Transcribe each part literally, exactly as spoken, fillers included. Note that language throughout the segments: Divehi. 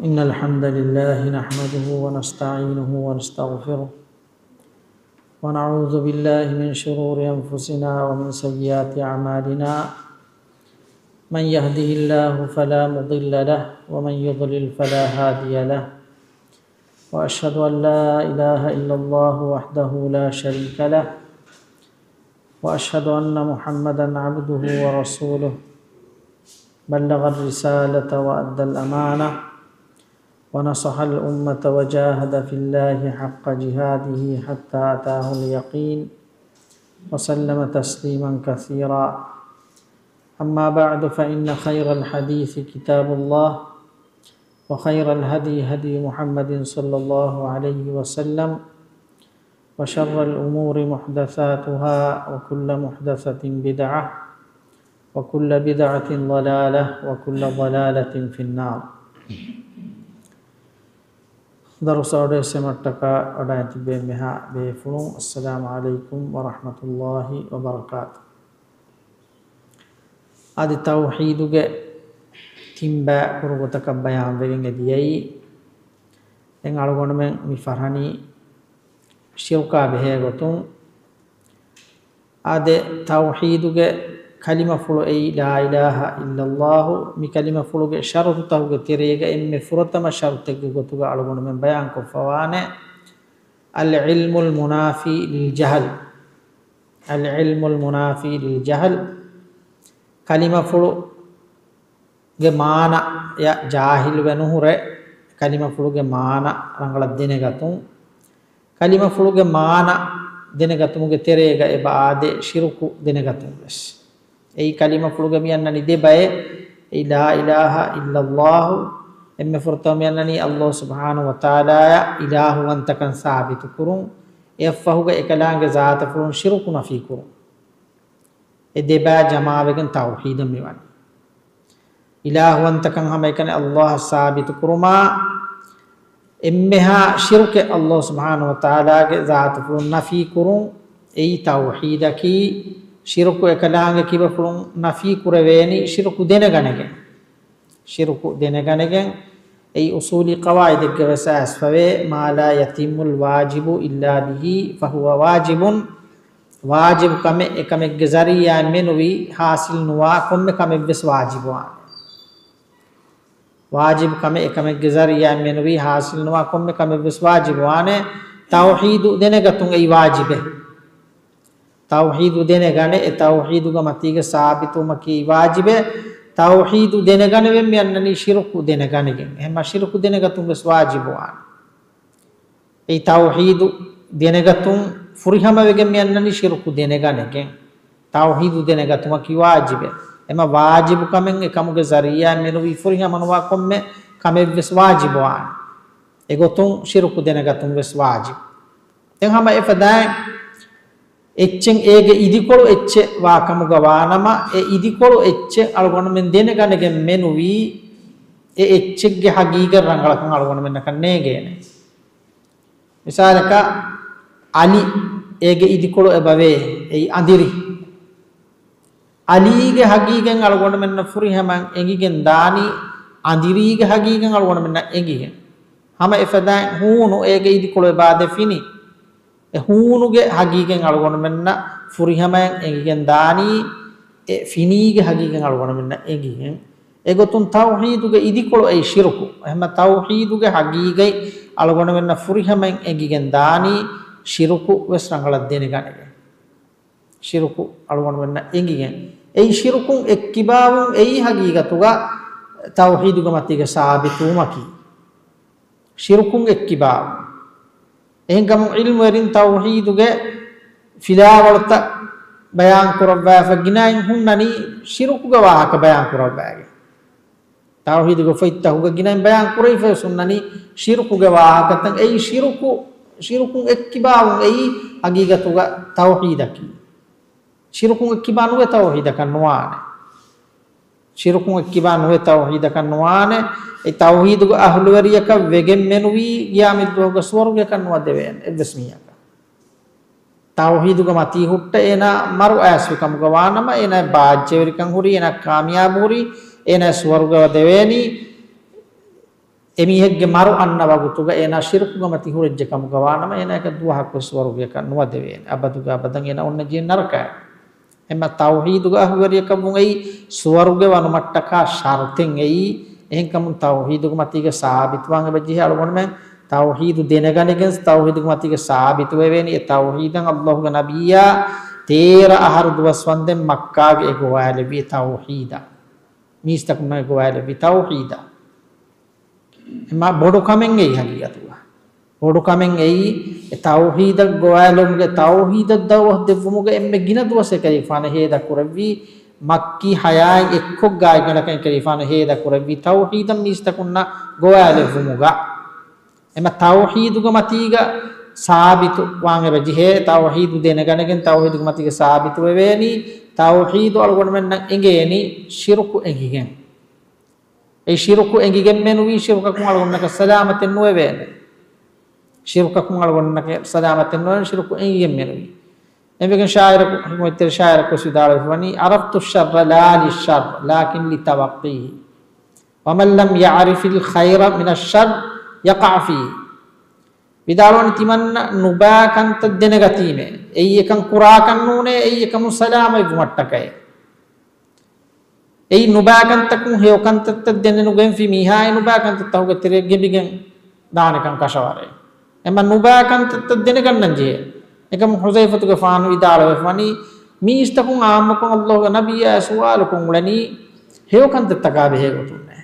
إن الحمد لله نحمده ونستعينه ونستغفره، ونعوذ بالله من شرور أنفسنا ومن سيئات أعمالنا. من يهده الله فلا مضل له، ومن يضلل فلا هادي له. وأشهد أن لا إله إلا الله وحده لا شريك له، وأشهد أن محمدا عبده ورسوله، بلغ الرسالة وأدى الأمانة، ونصح الأمة، وجاهد في الله حق جهاده حتى أتاه اليقين، وسلم تسليما كثيرا. أما بعد، فإن خير الحديث كتاب الله، وخير الهدي هدي محمد صلى الله عليه وسلم، وشر الأمور محدثاتها، وكل محدثة بدعة، وكل بدعة ضلالة، وكل ضلالة في النار. ދަރުސަށް އަޑުއެއްސެމަށްޓަކާ ވަޑައިގެން ތިއްބެވި އެންމެހާ ބޭފުޅުން، السلام عليكم ورحمة الله وبركاته. އަދި ތައުޙީދުގެ ތިން ބައި ކުރު ގޮތަކަށް ބަޔާންވެގެން އެ ދިޔައީ، ދެން އަޅުގަނޑުމެން މި ފަށަނީ ޝިރުކާ ބެހޭ ގޮތުން. އާދެ، ތައުޙީދުގެ ކަލިމަފުޅު އެއީ ލާ އިލާހަ އިއްލައްލާހު. މި ކަލިމަފުޅުގެ ޝަރުޠުތަކުގެ ތެރޭގަ އެންމެ ފުރަތަމަ ޝަރުޠެއްގެ ގޮތުގަ އަޅުގަނޑުމެން ބަޔާންކޮށްފަވާނެ، العلم المنافي للجهل. العلم المنافي للجهل. ކަލިމަފުޅުގެ މާނަޔަށް ޖާހިލުވެ ނުހުރެ، ކަލިމަފުޅުގެ މާނަ ރަނގަޅަށް ދެނެގަތުން. ކަލިމަފުޅުގެ މާނަ ދެނެގަތުމުގެ ތެރޭގަ އެބަ އާދޭ ޝިރުކު ދެނެގަތުން ވެސް. އެއީ ކަލިމަފުޅުގަ މި އަންނަނީ ދެ ބައެއް. އެއީ ލާ އިލާހަ އިއްލައްލާހު، އެންމެ ފުރަތަމަ މި އަންނަނީ އައްލާހު ސުބްޙާނަހު ވަތަޢާލާއަށް އިލާހުވަންތަކަން ސާބިތުކުރުން. އެއަށްފަހުގަ އެކަލާނގެ ޒާތުފުޅުން ޝިރުކު ނަފީކުރުން. އެ ދެބައި ޖަމާވެގެން ތައުޙީދަށް މިވަނީ. އިލާހުވަންތަކަން ހަމައެކަނި އައްލާހަށް ސާބިތުކުރުމާ، އެންމެހާ ޝިރުކެއް އައްލާހު ސުބްޙާނަހު ވަތަޢާލާގެ ޒާތުފުޅުން ނަފީކުރުން. އެއީ ތައުޙީދަކީ، ޝިރުކު އެކަލާނގެ ކިބަފުޅުން ނަފީކުރެވޭނީ ޝިރުކު ދެނެގަނެގެން. ޝިރުކު ދެނެގަނެގެން. އެއީ އުޞޫލީ ޤަވާޢިދެއްގަ ވެސް އައިސްފަވޭ، ما لا يتم الواجب إلا به فهو واجب. ވާޖިބު ކަމެއް އެކަމެއްގެ ޒަރީޢާއިން މެނުވީ ޙާޞިލް ނުވާ ކޮންމެ ކަމެއް ވެސް ވާޖިބުވާނެ. ވާޖިބު ކަމެއް އެކަމެއްގެ ޒަރީޢާއިން މެނުވީ ޙާޞިލް ނުވާ ކޮންމެ ކަމެއް ވެސް ވާޖިބުވާނެ. ތައުޙީދު ދެނެގަތުން އެއީ ވާޖިބެއް. ތައުޙީދު ދެނެގަނެ، އެ ތައުޙީދުގެ މަތީގަ ސާބިތުވުމަކީ ވާޖިބެއް. ތައުޙީދު ދެނެގަނެވެން މި އަންނަނީ ޝިރުކު ދެނެގަނެގެން. އެހެންމަ ޝިރުކު ދެނެގަތުން ވެސް ވާޖިބުވާނެ. އެއީ ތައުޙީދު ދެނެގަތުން ފުރިހަމަވެގެން މި އަންނަނީ ޝިރުކު ދެނެގަނެގެން. ތައުޙީދު ދެނެގަތުމަކީ ވާޖިބެއް. އެމަ ވާޖިބު ކަމެއް އެކަމުގެ ޒަރީޢާއިން މެނުވީ ފުރިހަމަ ނުވާ ކޮންމެ ކަމެއް ވެސް ވާޖިބުވާނެ. އެގޮތުން ޝިރުކު ދެނެގަތުން ވެސް ވާޖިބު. ދެން ހަމަ އެފަދައިން އެއްޗެއް އޭގެ އިދިކޮޅު އެއްޗެއް ވާ ކަމުގަ ވާނަމަ، އެ އިދިކޮޅު އެއްޗެއް އަޅުގަނޑުމެން ދެނެގަނެގެން މެނުވީ، އެ އެއްޗެއްގެ ހަގީގަތް ރަނގަޅަކަން އަޅުގަނޑުމެންނަކަށް ނޭނގޭނެ. މިސާލަކަށް، އަލި އޭގެ އިދިކޮޅު އެބަވޭ، އެއީ އަނދިރި. އަލީގެ ހަގީގަތް އަޅުގަނޑުމެންނަށް ފުރިހަމައިން އެނގިގެން ދާނީ، އަނދިރީގެ ހަގީގަތް އަޅުގަނޑުމެންނަށް އެނގިގެން. ހަމަ އެފަދައިން ހޫނު އޭގެ އިދިކޮޅު އެބައާދޭ ފިނި. އެ ހޫނުގެ ހަގީގަތް އަޅުގަނޑުމެންނަށް ފުރިހަމައިން އެނގިގެން ދާނީ، އެ ފިނީގެ ހަގީގަތް އަޅުގަނޑުމެންނަށް އެނގިގެން. އެގޮތުން ތައުޙީދުގެ އިދިކޮޅު އެއީ ޝިރުކު. އެހެންމަ ތައުޙީދުގެ ހަގީގަތް އަޅުގަނޑުމެންނަށް ފުރިހަމައިން އެނގިގެން ދާނީ، ޝިރުކު ވެސް ރަނގަޅަށް ދެނެގަނެގެން. ޝިރުކު އަޅުގަނޑުމެންނަށް އެނގިގެން. އެއީ ޝިރުކުން އެއްކިބާވުން އެއީ ހަގީގަތުގަ ތައުޙީދުގެ މަތީގަ ސާބިތުވުމަކީ. ޝިރުކުން އެއްކިބާވުން. އެހެންކަމުން ޢިލްމުވެރިން ތައުޙީދުގެ ފިލާވަޅުތައް ބަޔާން ކުރައްވާފަ ގިނައިން ހުންނަނީ ޝިރުކުގެ ވާހަކަ ބަޔާން ކުރައްވައިގެން. ތައުޙީދުގެ ފޮތްތަކުގަ ގިނައިން ބަޔާން ކުރެވިފައި ހުންނަނީ ޝިރުކުގެ ވާހަކަތައް. އެއީ ޝިރުކު، ޝިރުކުން އެއްކިބާވުން އެއީ ހަގީގަތުގަ ތައުޙީދަކީ. ޝިރުކުން އެއްކިބާ ނުވެ ތައުޙީދަކަށް ނުވާނެ. ޝިރުކުން އެއްކިބާ ނުވެ ތައުޙީދަކަށް ނުވާނެ. އެ ތައުޙީދުގެ އަހުލުވެރިޔަކަށް ވެގެން މެނުވީ ގިޔާމަތްދުވަހުގަ ސުވަރުގެއަކަށް ނުވަދެވޭނެ އެއްވެސް މީހަކަށް. ތައުޙީދުގެ މަތީ ހުއްޓަ އޭނާ މަރު އައިސްފި ކަމުގަ ވާނަމަ، އޭނާ ބާއްޖަވެރިކަން ހުރީ، އޭނާ ކާމިޔާބު ހުރީ، އޭނާ ސުވަރުގެ ވަ ދެވޭނީ. އެމީހެއްގެ މަރު އަންނަ ވަގުތުގަ އޭނާ ޝިރުކުގެ މަތި ހުރެއްޖެ ކަމުގަ ވާނަމަ، އޭނާއަކަށް ދުވަހަކުވެސް ސުވަރުގެއަކަށް ނުވަދެވޭނެ. އަބަދުގެ އަބަދަށް އޭނާ އޮންނަ ޖެހެން ނަރަކައަށް. އެމަ ތައުޙީދުގެ އަހުލުވެރިޔަކަށްވުން އެއީ ސުވަރުގެ ވަނުމަށްޓަކާ ޝަރުތެއް އެއީ. އެހެންކަމުން ތައުޙީދުގެ މަތީގަ ސާބިތުވާން އެބަ ޖެހޭ އަޅުގަނޑުމެން ތައުޙީދު ދެނެގަނެގެން ތައުޙީދުގެ މަތީގަ ސާބިތުވެވޭނީ. އެ ތައުޙީދަށް އައްލާހުގެ ނަބިއްޔާ ތޭރަ އަހަރު ދުވަސް ވަންދެން މައްކާގަ އެ ގޮވާލެއްވި ތައުޙީދަށް. މީސްތަކުންނަށް އެ ގޮވާލެއްވި ތައުޙީދަށް. އެމާ ބޮޑު ކަމެއް އެއީ ހަގީގަތުގަ. ބޮޑު ކަމެއް އެއީ، އެ ތައުޙީދަށް ގޮވާލުމުގެ، ތައުޙީދަށް ދައުވަތު ދެއްވުމުގެ އެންމެ ގިނަ ދުވަސް އެކަލޭގެފާނު ހޭދަ ކުރެއްވީ، މައްކީ ހަޔާތް އެއްކޮށް ގާތްގަނޑަކަށް އެކަލޭގެފާނު ހޭދަ ކުރެއްވީ ތައުޙީދަށް މީސްތަކުންނަށް ގޮވާލެއްވުމުގަ. އެމަ ތައުޙީދުގެ މަތީގަ ސާބިތު ވާން އެބަ ޖެހޭ، ތައުޙީދު ދެނެގަނެގެން ތައުޙީދުގެ މަތީގަ ސާބިތު ވެވޭނީ، ތައުޙީދު އަޅުގަނޑުމެންނަށް އެނގޭނީ ޝިރުކު އެނގިގެން. އެ ޝިރުކު އެނގިގެން މެނުވީ، ޝިރުކަކުން އަޅުގަނޑަކަށް ސަލާމަތެއް ނުވެވޭނެ. ޝިރުކަކުން އަޅުގަނޑަކަށް ސަލާމަތެއް ނުވެވޭނެ، ޝިރުކު އެނގިގެން މެނުވީ. އެންމެގެން ޝާއިރަކު، ޙިކުމަތްތެރި ޝާއިރަކު ވެސް ވިދާޅުވެފަވަނީ، عرفت الشر لا للشر لكن لتوقيه ومن لم يعرف الخير من الشر يقع فيه. ވިދާޅުވަނީ ތިމަންނަ ނުބާ ކަންތައް ދެނެގަތީމޭ. އެއީ އެކަން ކުރާކަށް ނޫނޭ، އެއީ އެކަމުން ސަލާމަތްވުމަށްޓަކައޭ. އެއީ ނުބާ ކަންތަކުން ހެޔޮ ކަންތައްތައް ދެނެނުގެންފި މީހާއޭ ނުބާ ކަންތައްތަކުގެ ތެރެއަށް ގެނބިގެން ދާނެކަން ކަށަވަރޭ. އެމަ ނުބާ ކަންތައްތައް ދެނެގަންނަން ޖެހޭ. އެކަމު ޙުޛައިފަތުގެފާނު ވިދާޅުވެފަވަނީ، މީސްތަކުން އާއްމުކޮށް އައްލާހުގެ ނަބިއްޔާ ސުވާލުކޮށް އުޅެނީ ހެޔޮ ކަންތައްތަކާ ބެހޭ ގޮތުންނޭ.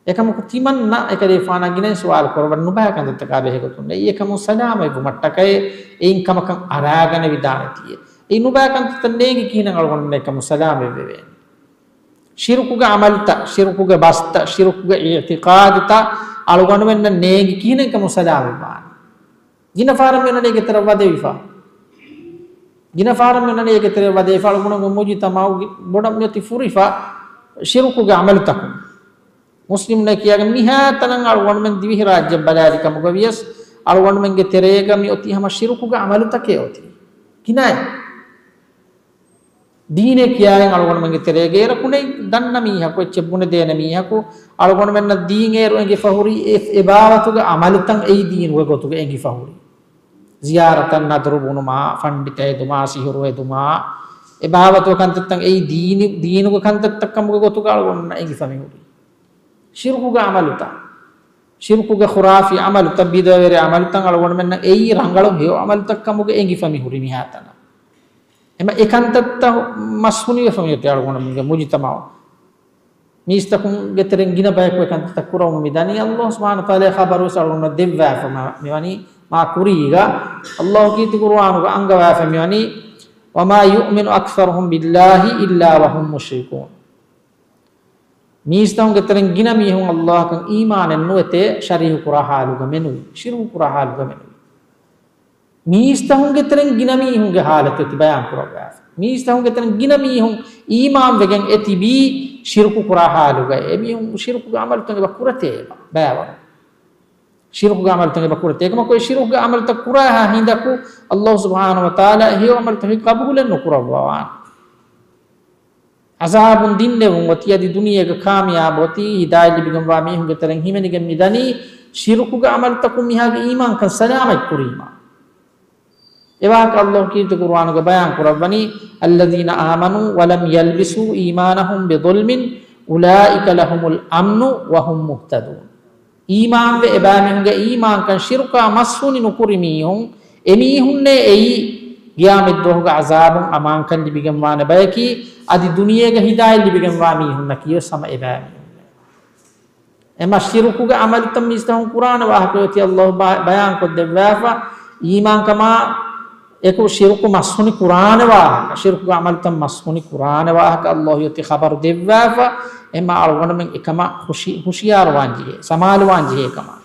އެކަމަކު ތިމަންނަ އެކަލޭގެފާނާ ގިނައިން ސުވާލު ކުރައްވަން ނުބާ ކަންތައްތަކާ ބެހޭ ގޮތުންނޭ. އެއީ އެކަމުން ސަލާމަތްވުމަށްޓަކައޭ، އެއިން ކަމަކަށް އަރާގަނެވިދާނެތީ. އެއީ ނުބާ ކަންތައްތައް ނޭނގި ކިހިނެއް އަޅުގަނޑުމެން އެކަމުން ސަލާމަތްވެވޭނެ. ޝިރުކުގެ އަމަލުތައް، ޝިރުކުގެ ބަސްތައް، ޝިރުކުގެ އިޢްތިޤާދުތައް އަޅުގަނޑުމެންނަށް ނޭނގި ކިހިނެއްކަމުން ސަލާމަތްވާނެ. ގިނަ ފަހަރަށް މިއޮންނަނީ އޭގެ ތެރެއަށް ވަދެވިފަ. ގިނަ ފަހަރަށް މިއޮންނަނީ އޭގެ ތެރެއަށް ވަދެވިފަ. އަޅުގަނޑުގެ މުޖުތަމަޢުގެ ބޮޑަށް މިއޮތީ ފުރިފަ ޝިރުކުގެ އަމަލުތަކުން. މުސްލިމުންނޭ ކިޔާގެން މިހާތަނަށް އަޅުގަނޑުމެން ދިވެހިރާއްޖެ ބަލާލި ކަމުގަ ވިޔަސް، އަޅުގަނޑުމެންގެ ތެރޭގަ މިއޮތީ ހަމަ ޝިރުކުގެ އަމަލުތަކޭ އޮތީ. ގިނައިން. ދީނޭ ކިޔާއިން އަޅުގަނޑުމެންގެ ތެރޭގަ އޭރަކު ނެތް ދަންނަ މީހަކު، އެއްޗެއް ބުނެދޭނެ މީހަކު، އަޅުގަނޑުމެންނަށް ދީން އޭރު އެނގިފަ ހުރީ އެ، އެ ބާވަތުގެ އަމަލުތައް އެއީ ދީނުގެ ގޮތުގަ އެނގިފަ ހުރީ. ޒިޔާރަތަށް ނަދުރު ބުނުމާ، ފަންޑިތަ ހެދުމާ، ސިހުރު ހެދުމާ، އެ ބާވަތުގެ ކަންތައްތައް އެއީ ދީނި، ދީނުގެ ކަންތައްތައް ކަމުގެ ގޮތުގަ އަޅުގަނޑުމެންނަށް އެނގިފަ މި ހުރީ. ޝިރުކުގެ އަމަލުތައް، ޝިރުކުގެ ޚުރާފީ އަމަލުތައް، ބިދުޢަވެރި އަމަލުތައް އަޅުގަނޑުމެންނަށް އެއީ ރަނގަޅު ހެޔޮ އަމަލުތައް ކަމުގަ އެނގިފަ މި ހުރީ މިހާތަނަށް. އެމަ އެ ކަންތައްތައް މަސްހުނިވެފަ މިއޮތީ އަޅުގަނޑުމެންގެ މުޖުތަމަޢު. މީސްތަކުންގެ ތެރެއިން ގިނަ ބަޔަކު އެ ކަންތައްތައް ކުރަމުން މި ދަނީ. އައްލާހު ސުބްޙާނަހޫ ވަތަޢާލާ ޚަބަރުވެސް އަޅުގަނޑު ދެއްވާފަ މި، މިވަނީ މާ ކުރީގަ. އައްލާހު ކީރިތި ޤުރުއާނުގަ އަންގަވާފަ މިވަނީ، وما يؤمن أكثرهم بالله إلا وهم مشركون. މީސްތަކުންގެ ތެރެއިން ގިނަ މީހުން އައްލާހަކަށް އީމާނެއް ނުވެތޭ، ޝަރީކު ކުރާ ޙާލުގަ މެނުވީ، ޝިރުކު ކުރާ ޙާލުގަ މެނުވީ. މީސްތަކުންގެ ތެރެއިން ގިނަ މީހުންގެ ޙާލަތު އެތި ބަޔާން ކުރައްވާފަ. މީސްތަކުންގެ ތެރެއިން ގިނަ މީހުން އީމާން ވެގެން އެތިބީ ޝިރުކު ކުރާ ޙާލުގައި. އެމީހުން ޝިރުކުގެ ޢަމަލުތައް އެބަ ކުރަތޭ އެބަ ބައިވަރު. ޝިރުކުގެ ޢަމަލުތައް އެބަ ކުރަތޭ. އެކަމަކު އެ ޝިރުކުގެ ޢަމަލުތައް ކުރާހާ ހިނދަކު އައްލާހު ސުބްޙާނަހޫ ވަތަޢާލާ ހެޔޮ ޢަމަލުތަކެއް ޤަބޫލެއް ނުކުރައްވަވާނެ. ޢަޒާބުން ދިންނެވުން އޮތީ، އަދި ދުނިޔޭގަ ކާމިޔާބު އޮތީ، ހިދާޔަތް ލިބިގެންވާ މީހުންގެ ތެރެއިން ހިމެނިގެން މިދަނީ، ޝިރުކުގެ ޢަމަލުތަކުން މީހާގެ އީމާންކަން ސަލާމަތްކުރީމާ. އެވާހަކަ އައްލާހު ކީރިތި ޤުރުއާނުގަ ބަޔާން ކުރައްވަނީ، الذين آمنوا ولم يلبسوا إيمانهم بظلم أولئك لهم الأمن وهم مهتدون. އީމާންވެ އެބައިމީހުންގެ އީމާންކަން ޝިރުކާ މަސްހުނި ނުކުރި މީހުން، އެމީހުންނޭ އެއީ، ޤިޔާމަތްދުވަހުގެ ޢަޒާބުން އަމާންކަން ލިބިގެންވާނެ ބަޔަކީ، އަދި ދުނިޔޭގަ ހިދާޔަތް ލިބިގެންވާ މީހުންނަކީވެސް ހަމަ އެބައިމީހުންނޭ. އެމަ ޝިރުކުގެ ޢަމަލުތައް މީސްތަކުން ކުރާނެ ވާހަކަ އޮތީ އައްލާހު ބަ-، ބަޔާންކޮށްދެއްވާފަ، އީމާންކަމާ އެކު ޝިރުކު މަސްހުނި ކުރާނެ ވާހަކަ، ޝިރުކުގެ ޢަމަލުތައް މަސްހުނި ކުރާނެ ވާހަކަ އައްލާހު އޮތީ ޚަބަރު ދެއްވާފަ، އެމަ އަޅުގަނޑުމެން އެކަމަށް ހުށި-، ހުޝިޔާރުވާން ޖެހޭ، ސަމާލުވާން ޖެހޭ ކަމަށް.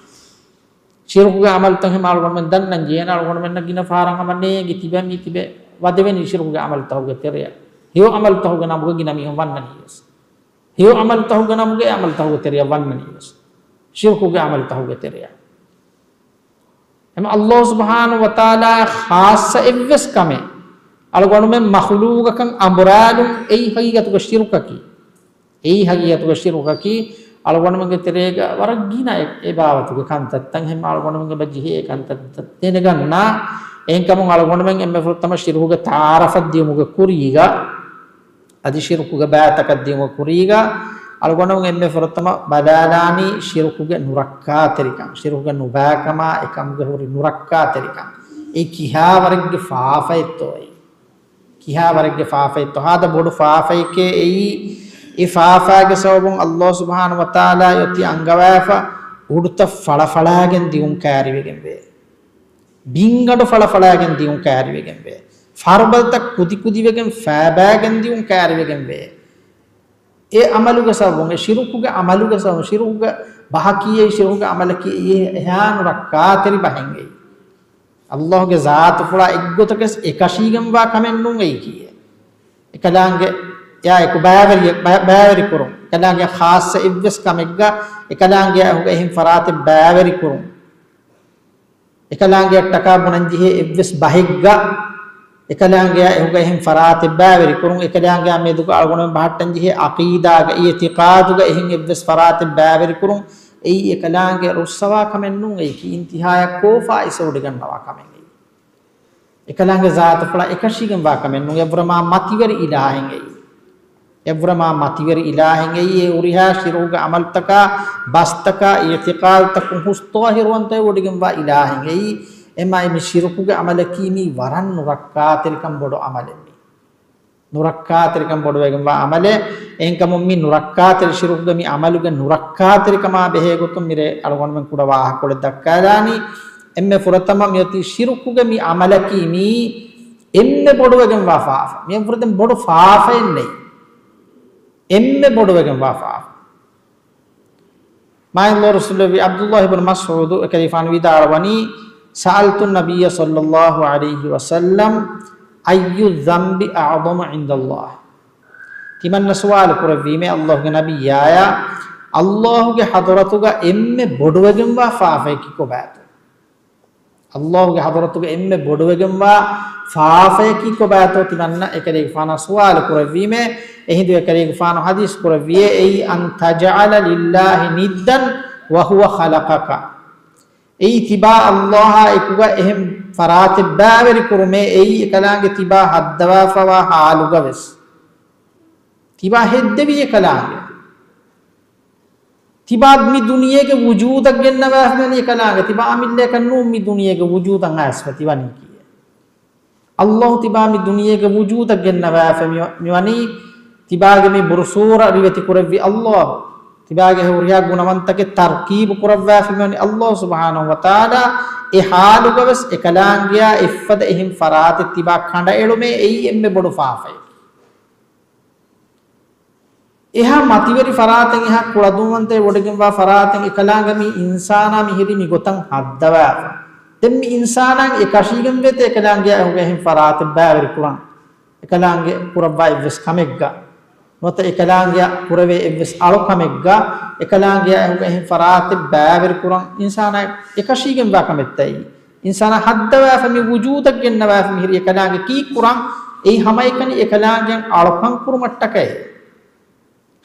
ޝިރުކުގެ ޢަމަލުތައް ހަމަ އަޅުގަނޑުމެން ދަންނަން ޖެހޭނެ، އަޅުގަނޑުމެންނަށް ގިނަ ފަހަރަށް ހަމަ ނޭނގި ތިބެ މި ތިބެ ވަދެވެނީ ޝިރުކުގެ ޢަމަލުތަކުގެ ތެރެއަށް. ހެޔޮ ޢަމަލުތަކުގެ ނަމުގަ ގިނަ މީހުން ވަންނަނީ ވެސް. ހެޔޮ ޢަމަލުތަކުގެ ނަމުގައި ޢަމަލުތަކުގެ ތެރެއަށް ވަންނަނީ ވެސް. ޝިރުކުގެ ޢަމަލުތަކުގެ ތެރެއަށް. އެމަ ﷲ ސުބްޙާނަހޫ ވަތަޢާލާ ޚާއްޞަ އެއްވެސް ކަމެއް އަޅުގަނޑުމެން މަޚުލޫގަކަށް އަނބުރާލުން އެއީ ހަގީގަތުގަ ޝިރުކަކީ. އެއީ ހަގީގަތުގަ ޝިރުކަކީ. އަޅުގަނޑުމެންގެ ތެރޭގަ ވަރަށް ގިނަ އެ، އެ ބާވަތުގެ ކަންތައްތައް ހެން އަޅުގަނޑުމެންގެ ބަ ޖެހޭ ކަންތައްތައް ދެނެގަންނާ. އެހެންކަމުން އަޅުގަނޑުމެން އެންމެ ފުރަތަމަ ޝިރުކުގެ ތަޢާރަފަށް ދިޔުމުގެ ކުރީގަ، އަދި ޝިރުކުގެ ބައިތަކަށް ދިޔުމުގެ ކުރީގަ، އަޅުގަނޑުމެން އެންމެ ފުރަތަމަ ބަލާލާނީ ޝިރުކުގެ ނުރައްކާތެރިކަން، ޝިރުކުގެ ނުބައިކަމާ އެކަމުގެ ހުރި ނުރައްކާތެރިކަން. އެ ކިހާ ވަރެއްގެ ފާފައެއްތޯ އެއީ؟ ކިހާ ވަރެއްގެ ފާފައެއްތޯ؟ ހާދަ ބޮޑު ފާފައެކޭ އެއީ. އެ ފާފާގެ ސަބަބުން ﷲ ސުބްޙާނަހޫ ވަތަޢާލާ އޮތީ އަންގަވާފަ އުޑުތައް ފަޅަފަޅާގެން ދިއުން ކައިރިވެގެންވޭ. ބިންގަނޑު ފަޅަފަޅާގެން ދިއުން ކައިރިވެގެންވޭ. ފަރުބަދަތައް ކުދިކުދިވެގެން ފައިބައިގެން ދިއުން ކައިރިވެގެންވޭ. އެ ޢަމަލުގެ ސަބަބުން، އެ ޝިރުކުގެ ޢަމަލުގެ ސަބަބުން، ޝިރުކުގެ ބަހަކީ އެއީ، ޝިރުކުގެ ޢަމަލަކީ އެއީ އެހާ ނުރައްކާތެރި ބަހެއް އެއީ. ﷲ ގެ ޒާތުފުޅާ އެއްގޮތަކަސް އެކަށީގެންވާ ކަމެއް ނޫން އެއީކީއެއް. އެކަލާނގެ އެއާ އެކު ބައިވެރި، ބަ-، ބައިވެރިކުރުން. އެކަލާނގެ ޚާއްޞަ އެއްވެސް ކަމެއްގަ، އެކަލާނގެ އެހުގަ އެހެން ފަރާތެއް ބައިވެރިކުރުން. އެކަލާނގެއަށްޓަކާ ބުނަންޖެހޭ އެއްވެސް ބަހެއްގަ، އެކަލާނގެއާ އެހުގަ އެހެން ފަރާތެއް ބައިވެރިކުރުން، އެކަލާނގެއާ މެދުގަ އަޅުގަނޑުމެން ބަހައްޓަންޖެހޭ ޢަޤީދާގަ، އިޢްތިޤާދުގަ އެހެން އެއްވެސް ފަރާތެއް ބައިވެރިކުރުން، އެއީ އެކަލާނގެ ރުއްސަވާ ކަމެއް ނޫން. އެއީކީ އިންތިހާޔަށް ކޯފާ އިސަރު ވޮޑިގަންނަވާ ކަމެއް އެއީ. އެކަލާނގެ ޒާތުފުޅާ އެކަށީގެންވާ ކަމެއް ނޫން. އެއްވުރެ މާ މަތިވެރި އިލާހެއް އެއީ. އެއްވުރެ މާ މަތިވެރި އިލާހެއް އެއީ. އެ ހުރިހާ ޝިރުކުގެ ޢަމަލުތަކާ، ބަސްތަކާ، އިޢްތިޤާދުތަކުން ހުސް ޠާހިރުވަންތަވެ ވޮޑިގެންވާ އިލާހެއް އެއީ. އެމާ މި ޝިރުކުގެ ޢަމަލަކީ މީ ވަރަށް ނުރައްކާތެރިކަން ބޮޑު ޢަމަލެއް މީ. ނުރައްކާތެރިކަން ބޮޑުވެގެންވާ ޢަމަލެއް. އެހެންކަމުން މި ނުރައްކާތެރި ޝިރުކުގެ މި ޢަމަލުގެ ނުރައްކާތެރިކަމާ ބެހޭގޮތުން މިރޭ އަޅުގަނޑުމެން ކުޑަ ވާހަކަކޮޅެއް ދައްކާލާނީ. އެންމެ ފުރަތަމަ މިއޮތީ ޝިރުކުގެ މި ޢަމަލަކީ މީ އެންމެ ބޮޑުވެގެންވާ ފާފަ. މިއަށްވުރެ ދެން ބޮޑު ފާފައެއް ނެތް. އެންމެ ބޮޑުވެގެންވާ ފާފަ. މާތް ރަސޫލު ޢަބްދުﷲ ބިން މަސްޢޫދު އެކަލޭގެފާނު ވިދާޅުވަނީ، سألت النبي صلى الله عليه وسلم، أي الذنب أعظم عند الله؟ ތިމަންނަ ސުވާލު ކުރެއްވީމޭ ﷲ ގެ ނަބިއްޔާޔާ، ﷲ ގެ ޙަޟްރަތުގަ އެންމެ ބޮޑުވެގެންވާ ފާފައަކީ ކޮބާތޯ؟ ﷲ ގެ ޙަޟްރަތުގަ އެންމެ ބޮޑުވެގެންވާ ފާފައަކީ ކޮބާތޯ ތިމަންނަ އެކަލޭގެފާނާ ސުވާލު ކުރެއްވީމޭ. އެހިނދު އެކަލޭގެފާނު ޙަދީޘް ކުރެއްވިއޭ، އެއީ، أن تجعل لله ندا وهو خلقك. އެއީ ތިބާ ﷲ އާ އެކުގަ އެހެން ފަރާތެއް ބައިވެރިކުރުމޭ. އެއީ އެކަލާނގެ ތިބާ ހައްދަވާފަވާ ޙާލުގަވެސް. ތިބާ ހެއްދެވީ އެކަލާނގެ. ތިބާ މި ދުނިޔޭގެ ވުޖޫދަށް ގެންނަވާފަ މިވަނީ އެކަލާނގެ. ތިބާ އަމިއްލައަކަށް ނޫން މި ދުނިޔޭގެ ވުޖޫދަށް އައިސްފަ ތިވަނީކީއެއް. ﷲ ތިބާ މި ދުނިޔޭގެ ވުޖޫދަށް ގެންނަވާފަ މި، މިވަނީ ތިބާގެ މި ބުރުސޫރަ ރިވެތި ކުރެއްވި ﷲ. ތިބާގެ ހުރިހާ ގުނަވަންތަކެއް ތަރްކީބު ކުރައްވާފަ މިވަނީ ﷲ ސުބްޙާނަހޫ ވަތަޢާލާ. އެ ޙާލުގަވެސް އެކަލާނގެއާ އެއްފަދަ އެހެން ފަރާތެއް ތިބާ ކަނޑައެޅުމޭ އެއީ އެންމެ ބޮޑު ފާފައެއް. އެހާ މަތިވެރި ފަރާތެއް، އެހާ ކުޅަދުންވަންތައެއް ވޮޑިގެންވާ ފަރާތެއް އެކަލާނގެ މި އިންސާނާ މިހިރީ މިގޮތަށް ހައްދަވާފަ. ދެން މި އިންސާނާ އެކަށީގެންވޭތަ އެކަލާނގެއާ އެހުގަ އެހެން ފަރާތެއް ބައިވެރި ކުރަން؟ އެކަލާނގެ ކުރައްވާ އެއްވެސް ކަމެއްގަ ނުވަތަ އެކަލާނގެއަށް ކުރެވޭ އެއްވެސް އަޅުކަމެއްގަ އެކަލާނގެއާ އެހުގަ އެހެން ފަރާތެއް ބައިވެރި ކުރަން އިންސާނާ އެކަށީގެންވާ ކަމެއްތަ އެއީ؟ އިންސާނާ ހައްދަވާފަ މި ވުޖޫދަށް ގެންނަވާފަ މިހިރީ އެކަލާނގެ ކީއްކުރަން؟ އެއީ ހަމައެކަނި އެކަލާނގެއަށް އަޅުކަން ކުރުމަށްޓަކައި.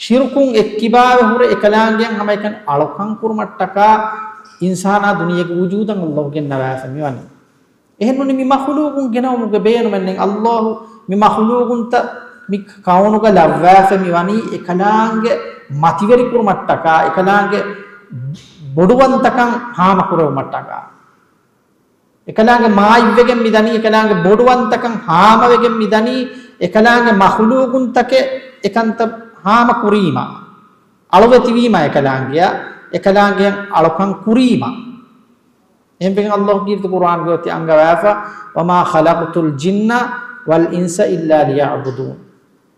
ޝިރުކުން އެއްކިބާވެ ހުރެ އެކަލާނގެއަށް ހަމައެކަނި އަޅުކަން ކުރުމަށްޓަކާ އިންސާނާ ދުނިޔޭގެ ވުޖޫދަށް ﷲ ގެންނަވާފަ މިވަނީ. އެހެންނޫނީ މި މަޚުލޫގުން ގެނައުމުގެ ބޭނުމެއް ނެތް. ﷲ މި މަޚުލޫގުންތައް މި ކައުނުގަ ލައްވާފަ މިވަނީ އެކަލާނގެ މަތިވެރިކުރުމަށްޓަކާ، އެކަލާނގެ ބޮޑުވަންތަކަން ހާމަކުރެވުމަށްޓަކާ. އެކަލާނގެ މާތްވެގެން މިދަނީ، އެކަލާނގެ ބޮޑުވަންތަކަން ހާމަވެގެން މިދަނީ، އެކަލާނގެ މަޚުލޫގުންތަކެއް އެކަންތައް ހާމަ ކުރީމަ، އަޅުވެތިވީމަ އެކަލާނގެއަށް، އެކަލާނގެއަށް އަޅުކަން ކުރީމަ. އެހެންވެގެން ﷲ ކީރިތި ޤުރްއާންގަ އޮތީ އަންގަވާފަ، وما خلقت الجن والإنس إلا ليعبدون.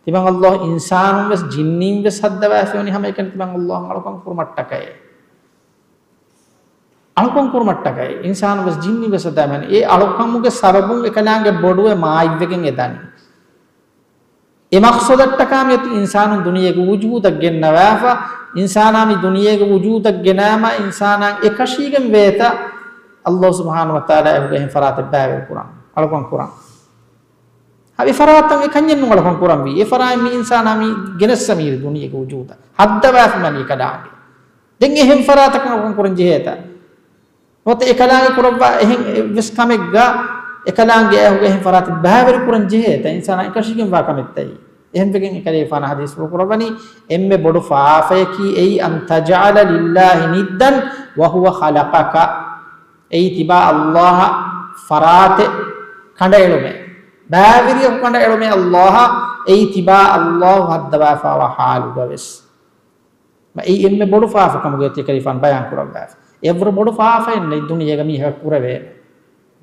ތިމަން ﷲ އިންސާނުން ވެސް ޖިންނީން ވެސް ހައްދަވާފަ މިވަނީ ހަމައެކަނި ތިމަން ﷲ އަށް އަޅުކަން ކުރުމަށްޓަކައޭ. އަޅުކަން ކުރުމަށްޓަކައި އިންސާނުން ވެސް ޖިންނިން ވެސް ހައްދަވާފަ މިވަނީ. އެ އަޅުކަމުގެ ސަބަބުން އެކަލާނގެ ބޮޑުވެ މާތްވެގެން އެ ދަނީ. އެ މަޤްޞަދަށްޓަކާ މިއޮތީ އިންސާނުން ދުނިޔޭގެ ވުޖޫދަށް ގެންނަވާފަ. އިންސާނާ މި ދުނިޔޭގެ ވުޖޫދަށް ގެނައިމަ އިންސާނާ އެކަށީގެން ވޭތަ؟ ﷲ ސުބްޙާނަހޫ ވަތަޢާލާ އެކުގައި އެހެން ފަރާތެއް ބައިވެރި ކުރަން، އަޅުކަން ކުރަން. ހަވި ފަރާތަށް އެ ކަންޏެއް ނޫން އަޅުކަން ކުރަންވީ. އެ ފަރާތް މި އިންސާނާ މި ގެނެއްސަ މީރި ދުނިޔޭގެ ވުޖޫދަށް. ހައްދަވާފަ މިވަނީ އެކަލާނގެ. ދެން އެހެން ފަރާތަކަށް އަޅުކަން ކުރަން ޖެހޭތަ؟ ނުވަތަ އެކަލާނގެ ކުރައްވާ އެހެން އެއްވެސް ކަމެއްގަ އެކަލާނގެ އައިހުގަ އެހެން ފަރާތެއް ބައިވެރި ކުރަން ޖެހޭތަ؟ އިންސާނާ އެކަށީގެންވާ ކަމެއްތައީ. އެހެންވެގެން އެކަލޭގެފާނަށް ޙަދީޘްފުޅު ކުރައްވަނީ، އެންމެ ބޮޑު ފާފަޔަކީ އެއީ، أن تجعل لله ندا وهو خلقك. އެއީ ތިބާ ﷲ އަށް ފަރާތެއް ކަނޑައެޅުމޭ. ބައިވެރިޔަކު ކަނޑައެޅުމޭ ﷲ އަށް، އެއީ ތިބާ ﷲ ހައްދަވާފާވާ ޙާލުގަވެސް. އެއީ އެންމެ ބޮޑު ފާފަ ކަމުގެ އޮތީ ކަލޭގެފާނު ބަޔާން ކުރައްވާފަ. އެއަށްވުރެ ބޮޑު ފާފައެއް ނެތް ދުނިޔޭގަ މީހަކަށް ކުރެވޭނެ.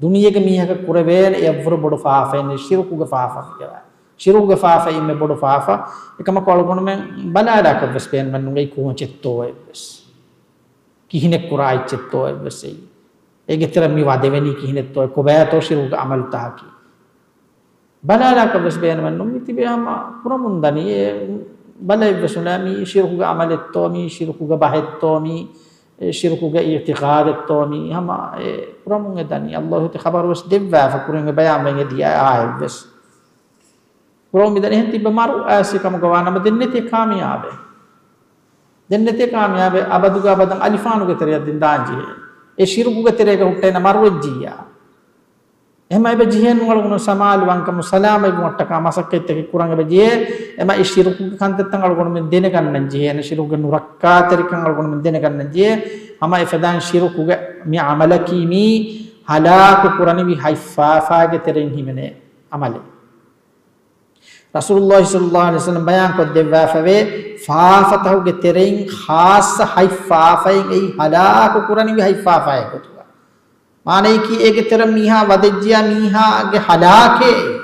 ދުނިޔޭގަ މީހަކަށް ކުރެވޭނެ އެއަށްވުރެ ބޮޑު ފާފައެއް ނެތް ޝިރުކުގެ ފާފަ ފިކަވާ. ޝިރުކުގެ ފާފައިން މެ ބޮޑު ފާފަ. އެކަމަކު އަޅުގަނޑުމެން ބަލާލާކަށްވެސް ބޭނުމެއް ނުގަތް ކޯޗެއްތޯ އެއްވެސް. ކިހިނެއް ކުރާ އެއްޗެއްތޯ އެއްވެސް އެއީ. އޭގެ ތެރެ މި ވަދެވެނީ ކިހިނެއްތޯ އެ ކޮބާތޯ ޝިރުކުގެ އަމަލުތަކަކީ. ބަލާލާކަށްވެސް ބޭނުމެއް ނު މި ތިބޭ ހަމަ ކުރަމުންދަނީ އެ ބަލައެއްވެސް ނުލާ މީ ޝިރުކުގެ އަމަލެއްތޯ މީ ޝިރުކުގެ ބަހެއްތޯ މީ ޝިރުކުގެ އިޢުތިޤާދެއްތޯ މީ ހަމަ އެ ކުރަމުން އެ ދަނީ. ﷲ އޮތީ ޚަބަރުވެސް ދެއްވާފަ ކުރިން އެ ބަޔާންވެގެން އެދިޔަ އާއެއްވެސް. ކުރަމުން މިދަނީ އެހެން ތިއްބަ މަރު އާސި ކަމުގަ ވާނަމަ ދެން ނެތޭ ކާމިޔާބެއް. ދެން ނެތޭ ކާމިޔާބެއް އަބަދުގެ އަބަދަށް އަލިފާނުގެ ތެރެއަށް ދެން ދާން ޖެހޭ. އެ ޝިރުކުގެ ތެރޭގަ ހުއްޓޭނަ މަރުވެއްޖިއްޔާ. އެހެމަ އެބަ ޖެހޭނު އަޅުގަނޑު ސަމާލުވާންކަމު ސަލާމަތްވުމަށްޓަކާ މަސައްކަތްތަކެއް ކުރަން އެބަ ޖެހޭ. އެމަ އެ ޝިރުކުގެ ކަންތައްތައް އަޅުގަނޑުމެން ދެނެގަންނަން ޖެހޭނެ. ޝިރުކުގެ ނުރައްކާތެރިކަން އަޅުގަނޑުމެން ދެނެގަންނަން ޖެހޭ. ހަމަ އެފަދައިން ޝިރުކުގެ މި އަމަލަކީ މީ ހަލާކު ކުރަނިވި ހަތް ފާފާގެ ތެރެއިން ހިމެނޭ އަމަލެއް. ރަސޫލުﷲ ޞައްލަﷲ ޢަލައިހި ވަސައްލަމަ ބަޔާންކޮށްދެއްވާފަވޭ، ފާފަތަކުގެ ތެރެއިން ޚާއްޞަ ހަތް ފާފައެއް އެއީ ހަލާކު ކުރަނިވި ހަތް ފާފައެއް ގޮތުގަ. މާނަޔަކީ އޭގެ ތެރެ މީހާ ވަދެއްޖިޔާ މީހާގެ ހަލާކޭ އެއީ.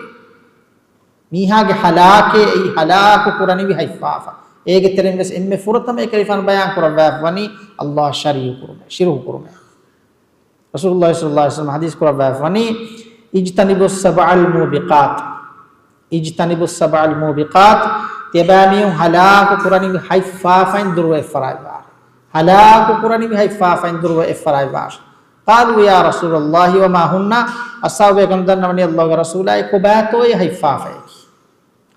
މީހާގެ ހަލާކޭ އެއީ ހަލާކު ކުރަނިވި ހަތް ފާފަ. އޭގެ ތެރެއިން ވެސް އެންމެ ފުރަތަމަ އެކަލޭގެފާނު ބަޔާން ކުރައްވާފަ ވަނީ ﷲ އަށް ޝަރީކު ކުރުމޭ، ޝިރުކު ކުރުމޭ. ރަސޫލުﷲ ޞައްލަﷲ ޢަލައިހި ވަސައްލަމަ ޙަދީޘް ކުރައްވާފަ ވަނީ، اجتنبوا السبع الموبقات. اجتنبوا السبع الموبقات. ތިޔަބައިމީހުން ހަލާކު ކުރަނިވި ހަތް ފާފައިން ދުރުވެ އެއްފަރާތްވާށޭ. ހަލާކު ކުރަނިވި ހަތް ފާފައިން ދުރުވެ އެއްފަރާތްވާށޭ. قالوا يا رسول الله وما هن؟ އަޞްޙާބުބޭކަލުން ދަންނަވަނީ ﷲގެ ރަސޫލާއޭ ކޮބާތޯއޭ ހަތް ފާފައަކީ؟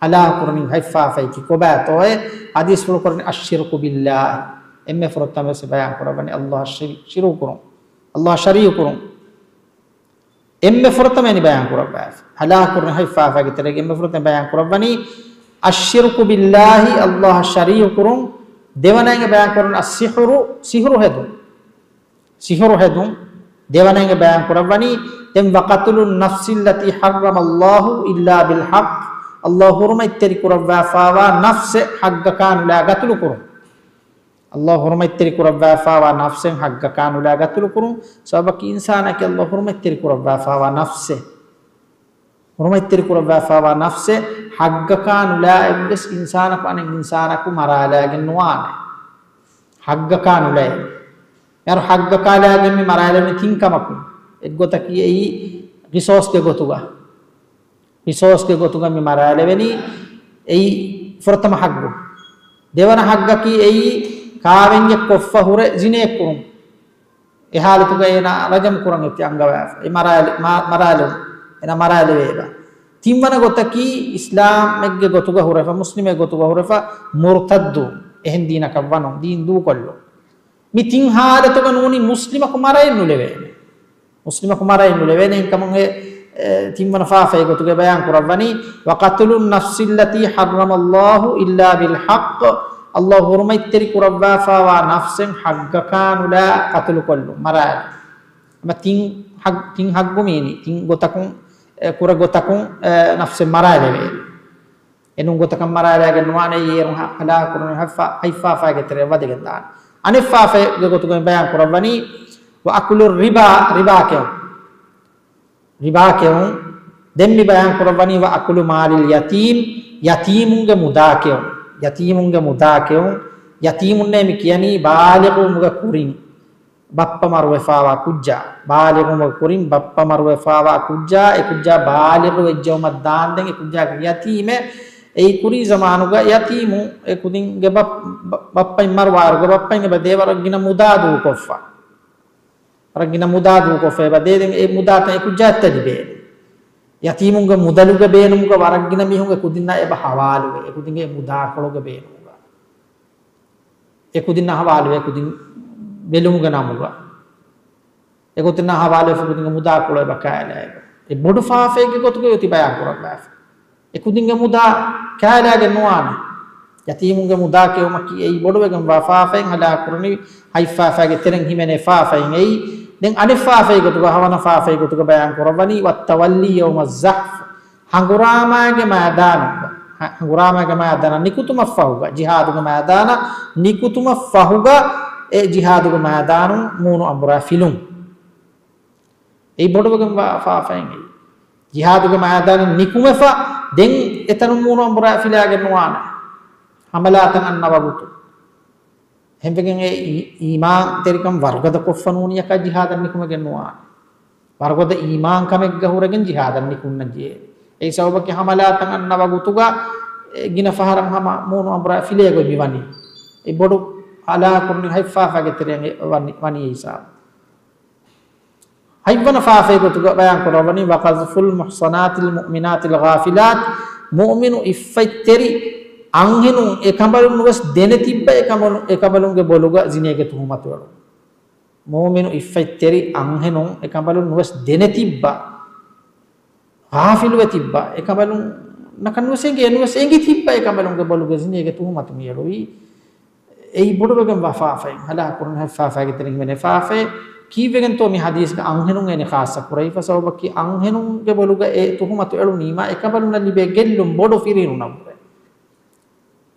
ހަލާކު ކުރަނިވި ހަތް ފާފައަކީ ކޮބާތޯއޭ؟ ޙަދީޘްފުޅު ކުރަނީ الشرك بالله. އެންމެ ފުރަތަމަ ވެސް ބަޔާން ކުރައްވަނީ ﷲ އަށް ޝިރި-، ޝިރުކު ކުރުން. ﷲ އަށް ޝަރީކު ކުރުން. އެންމެ ފުރަތަމަ އެނި ބަޔާން ކުރައްވާފަ. ހަލާކު ކުރަނިވި ހަތް ފާފައިގެ ތެރޭގަ އެންމެ ފުރަތަމަ ބަޔާން ކުރައްވަނީ الشرك بالله، ﷲ އަށް ޝަރީކު ކުރުން. ދެވަނައިން ބަޔާން ކުރަނީ السحر، ސިހުރު ހެދުން. ސިހުރު ހެދުން. ދެވަނައިން ބަޔާން ކުރައްވަނީ، ދެން وقتل النفس التي حرم الله إلا بالحق، ﷲ ޙުރުމަތްތެރި ކުރައްވާފާވާ ނަފްސެއް ޙައްޤަކާ ނުލާ ގަތުލު ކުރުން. ﷲ ޙުރުމަތްތެރި ކުރައްވާފާވާ ނަފްސެއް ޙައްޤަކާ ނުލާ ގަތުލު ކުރުން. ސަބަބަކީ އިންސާނަކީ ﷲ ޙުރުމަތްތެރި ކުރައްވާފާވާ ނަފްސެއް. ޙުރުމަތްތެރި ކުރައްވާފާވާ ނަފްސެއް ޙައްޤަކާ ނުލާ އެއްވެސް އިންސާނަކު އަނެއް އިންސާނަކު މަރާލާގެން ނުވާނެ. ޙައްޤަކާ ނުލާ. އޭރު ޙައްޤަކާ ލާގެން މި މަރާލެވުނީ ތިން ކަމަކުން. އެއްގޮތަކީ އެއީ ޤިޞާޞްގެ ގޮތުގަ. ޤިޞާޞްގެ ގޮތުގަ މި މަރާލެވެނީ އެއީ ފުރަތަމަ ޙައްޤު. ދެވަނަ ޙައްޤަކީ އެއީ ކާވެންޏެއް ކޮށްފަ ހުރެ ޒިނޭ ކުރުން. އެ ޙާލަތުގަ އޭނާ ރަޖަމް ކުރަން އެއްޗެއް އަންގަވާފަ. އެ މަރާލެ-، މަ-، މަރާލުން. އޭނާ މަރާލެވޭބަ. ތިންވަނަ ގޮތަކީ އިސްލާމެއްގެ ގޮތުގަ ހުރެފަ، މުސްލިމެއް ގޮތުގަ ހުރެފަ، މުރުތައްދު. އެހެން ދީނަކަށް ވަނުން، ދީން ދޫކޮށްލުން. މި ތިން ޙާލަތުގަ ނޫނީ މުސްލިމަކު މަރައެއް ނުލެވޭނެ. މުސްލިމަކު މަރައެއް ނުލެވޭނެ. އެހެންކަމުން އެ، އެ، ތިންވަނަ ފާފައިގެ ގޮތުގަ ބަޔާން ކުރައްވަނީ، وقتل النفس التي حرم الله إلا بالحق، ﷲ ޙުރުމަތްތެރި ކުރައްވާފާވާ ނަފްސެއް ޙައްޤަކާ ނުލާ ޤަތުލުކޮށްލުން، މަރާލުން. އެމަ ތިން ޙައް-، ތިން ޙައްޤު މީނީ، ތިން ގޮތަކުން، އެ، ކުރެ ގޮތަކުން، އެ، ނަފްސެއް މަރާލެވޭނެ. އެނޫން ގޮތަކަށް މަރާލާގެން ނުވާނެ، އޭރު ހަ-، ހަލާކު ކުރަނީ ހަތް ފާ-، ހަތް ފާފައިގެ ތެރެއަށް ވަދެގެން ދާނެ. އަނެއް ފާފައިގެ ގޮތުގައި ބަޔާން ކުރައްވަނީ، وأكل الربا، ރިބާ ކެއުން. ރިބާ ކެއުން. ދެން މި ބަޔާން ކުރައްވަނީ، وأكل مال اليتيم، ޔަތީމުންގެ މުދާ ކެއުން. ޔަތީމުންގެ މުދާ ކެއުން. ޔަތީމުންނޭ މި ކިޔަނީ ބާލިޣުވުމުގެ ކުރިން. ބައްޕަ މަރުވެފާވާ ކުއްޖާ، ބާލިޣުވުމުގެ ކުރިން ބައްޕަ މަރުވެފާވާ ކުއްޖާ، އެ ކުއްޖާ ބާލިޣު ވެއްޖައުމަށް ދާންދެން އެ ކުއްޖާގެ ޔަތީމެއް، އެއީ ކުރީ ޒަމާނުގަ ޔަތީމު އެ ކުދިންގެ ބަ-، ބަ-، ބައްޕައިން މަރުވާއިރުގަ ބައްޕައިން އެބަ ދޭވަރަށް ގިނަ މުދާ ދޫކޮށްފަ. ވަރަށް ގިނަ މުދާ ދޫކޮށްފަ އެބަ ދޭ. ދެން އެ މުދާތައް އެކު ޖައްތަ ލިބޭ. ޔަތީމުންގެ މުދަލުގެ ބޭނުމުގަ ވަރަށް ގިނަ މީހުން އެކުދިންނާ އެބަ ހަވާލުވޭ. އެކުދިންގެ މުދާކޮޅުގެ ބޭނުމުގަ. އެކުދިންނާ ހަވާލުވޭ އެކުދިން ބެލުމުގެ ނަމުގަ. އެގޮތުންނާ ހަވާލުވެފަ އެކުދިންގެ މުދާކޮޅު އެބަ ކާލާއެވެ. އެ ބޮޑު ފާފައެއްގެ ގޮތުގައި އޮތީ ބަޔާން ކުރައްވާފަ. އެކުދިންގެ މުދާ ކާލާގެން ނުވާނެ. ޔަތީމުންގެ މުދާ ކެއުމަކީ އެއީ ބޮޑުވެގެންވާ ފާފައެއް. ހަލާކު ކުރަނީ ހަތް ފާފައިގެ ތެރެއިން ހިމެނޭ ފާފައިން އެއީ. ދެން އަނެއް ފާފައިގެ ގޮތުގަ، ހަވަނަ ފާފައިގެ ގޮތުގަ ބަޔާން ކުރައްވަނީ، ވައްތަވައްލީ ޔައުމައްޒަޙްފް. ހަނގުރާމާގެ މައިދާނުގަ، ހަ-، ހަނގުރާމާގެ މައިދާނަށް ނިކުތުމަށްފަހުގަ، ޖިހާދުގެ މައިދާނަށް ނިކުތުމަށްފަހުގަ، އެ ޖިހާދުގެ މައިދާނުން މޫނު އަނބުރާ ފިލުން. އެއީ ބޮޑުވެގެންވާ ފާފައިން އެއީ. ޖިހާދުގެ މައިދާނަށް ނިކުމެފަ، ދެން އެތަނުން މޫނު އަނބުރާ ފިލާގެން ނުވާނެ. ހަމަލާތައް އަންނަ ވަގުތު. ހެންވެގެން އެ އީ-، އީމާންތެރިކަން ވަރުގަދަކޮށްފަ ނޫނިއަކާ ޖިހާދަށް ނިކުމެގެން ނުވާނެ. ވަރުގަދަ އީމާންކަމެއްގަ ހުރެގެން ޖިހާދަށް ނިކުންނަން ޖެހޭ. އެއީ ސަބަބަކީ ހަމަލާތައް އަންނަ ވަގުތުގަ، އެ، ގިނަ ފަހަރަށް ހަމަ މޫނު އަނބުރާ ފިލޭ ގޮތް މި ވަނީ. އެ ބޮޑު ހަލާކު ކުރަނީ ހަތް ފާފައިގެ ތެރެއިން އެ ވަނީ، ވަނީ އެ ހިސާބު. ހަތްވަނަ ފާފައިގެ ގޮތުގަ ބަޔާން ކުރައްވަނީ، وَقَذْفُ الْمُحْصَنَاتِ الْمُؤْمِنَاتِ الْغَافِلَاتِ، މުއުމިނު އިއްފަތްތެރި އަންހެނުން އެކަނބަލުން ވެސް ދެނެތިއްބަ އެކަނބަލު-، އެކަނބަލުންގެ ބޮލުގަ ޒިނޭގެ ތުހުމަތު އެޅުން. މުއުމިނު އިއްފަތްތެރި އަންހެނުން އެކަނބަލުން ނުވެސް ދެނެތިއްބަ، ޣާފިލުވެ ތިއްބަ އެކަނބަލުން، ނަކަން ނުވެސް އެނގޭ، ނުވެސް އެނގި ތިއްބަ އެކަނބަލުންގެ ބޮލުގެ ޒިނޭގެ ތުހުމަތު މި އެޅުވީ. އެއީ ބޮޑުވެގެންވާ ފާފައެއް. ހަލާކު ކުރަން ހަތް ފާފައިގެ ތެރެއިން ހިމެނޭ ފާފައެއް. ކީއްވެގެންތޯ މި ޙަދީޘްގަ އަންހެނުން އޭނެ ޚާއްޞަ ކުރެވިފަ؟ ސަބަބަކީ އަންހެނުންގެ ބޮލުގަ އެ ތުހުމަތު އެޅުނީމާ އެކަނބަލުންނަށް ލިބޭ ގެއްލުން ބޮޑު ފިރިހެނުންނަށްވުރެ.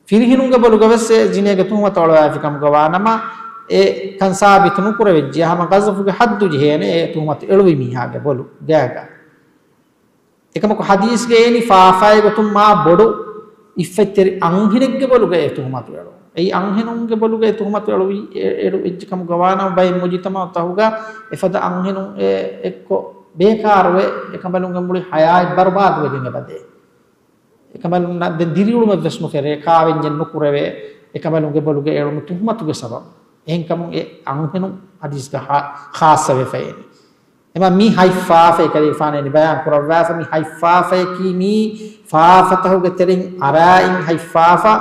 ފިރިހެނުންގެ ބޮލުގަ ވެސް އެ ޒިނޭގެ ތުހުމަތު އަޅުވާފި ކަމުގަ ވާނަމަ، އެ ކަން ސާބިތު ނުކުރެވިއްޖެ. ހަމަ ޤަޒަފުގެ ޙައްދު ޖެހޭނެ އެ ތުހުމަތު އެޅުވި މީހާގެ ބޮލު ގާގަ. އެކަމަކު ޙަދީޘްގައި އެނީ ފާފައިގެ ގޮތުން މާ ބޮޑު އިއްފަތްތެރި އަންހެނެއްގެ ބޮލުގަ އެ ތުހުމަތު އެޅުން. އެއީ އަންހެނުންގެ ބޮލުގަ އެ ތުހުމަތު އެޅުވި، އެ-، އެޅު އެއްޗެއް ކަމުގަ ވާނަމަ، ބައެއް މުޖުތަމަޢުތަކުގަ އެފަދަ އަންހެނުން އެ އެއްކޮށް ބޭކާރުވެ، އެކަނބަލުންގެ މުޅި ޙަޔާތް ބަރުބާދުވެގެން އެބަދޭ. އެކަނބަލުންނަށް ދެން ދިރިއުޅުމެއް ވެސް ނުކެރޭ، ކާވެންޏެއް ނުކުރެވޭ، އެކަނބަލުންގެ ބޮލުގަ އެޅުނު ތުހުމަތުގެ ސަބަބު. އެހެންކަމުން އެ އަންހެނުން ޙަދީޘްގަ ޚާ-، ޚާއްޞަވެފައިނީ. އެމަ މި ހަތް ފާފަ އެކަލޭފާނެ ބަޔާން ކުރައްވާފަ، މި ހަތް ފާފަޔަކީ މީ ފާފަތަހުގެ ތެރެއިން އަރާއިން ހަތް ފާފަ،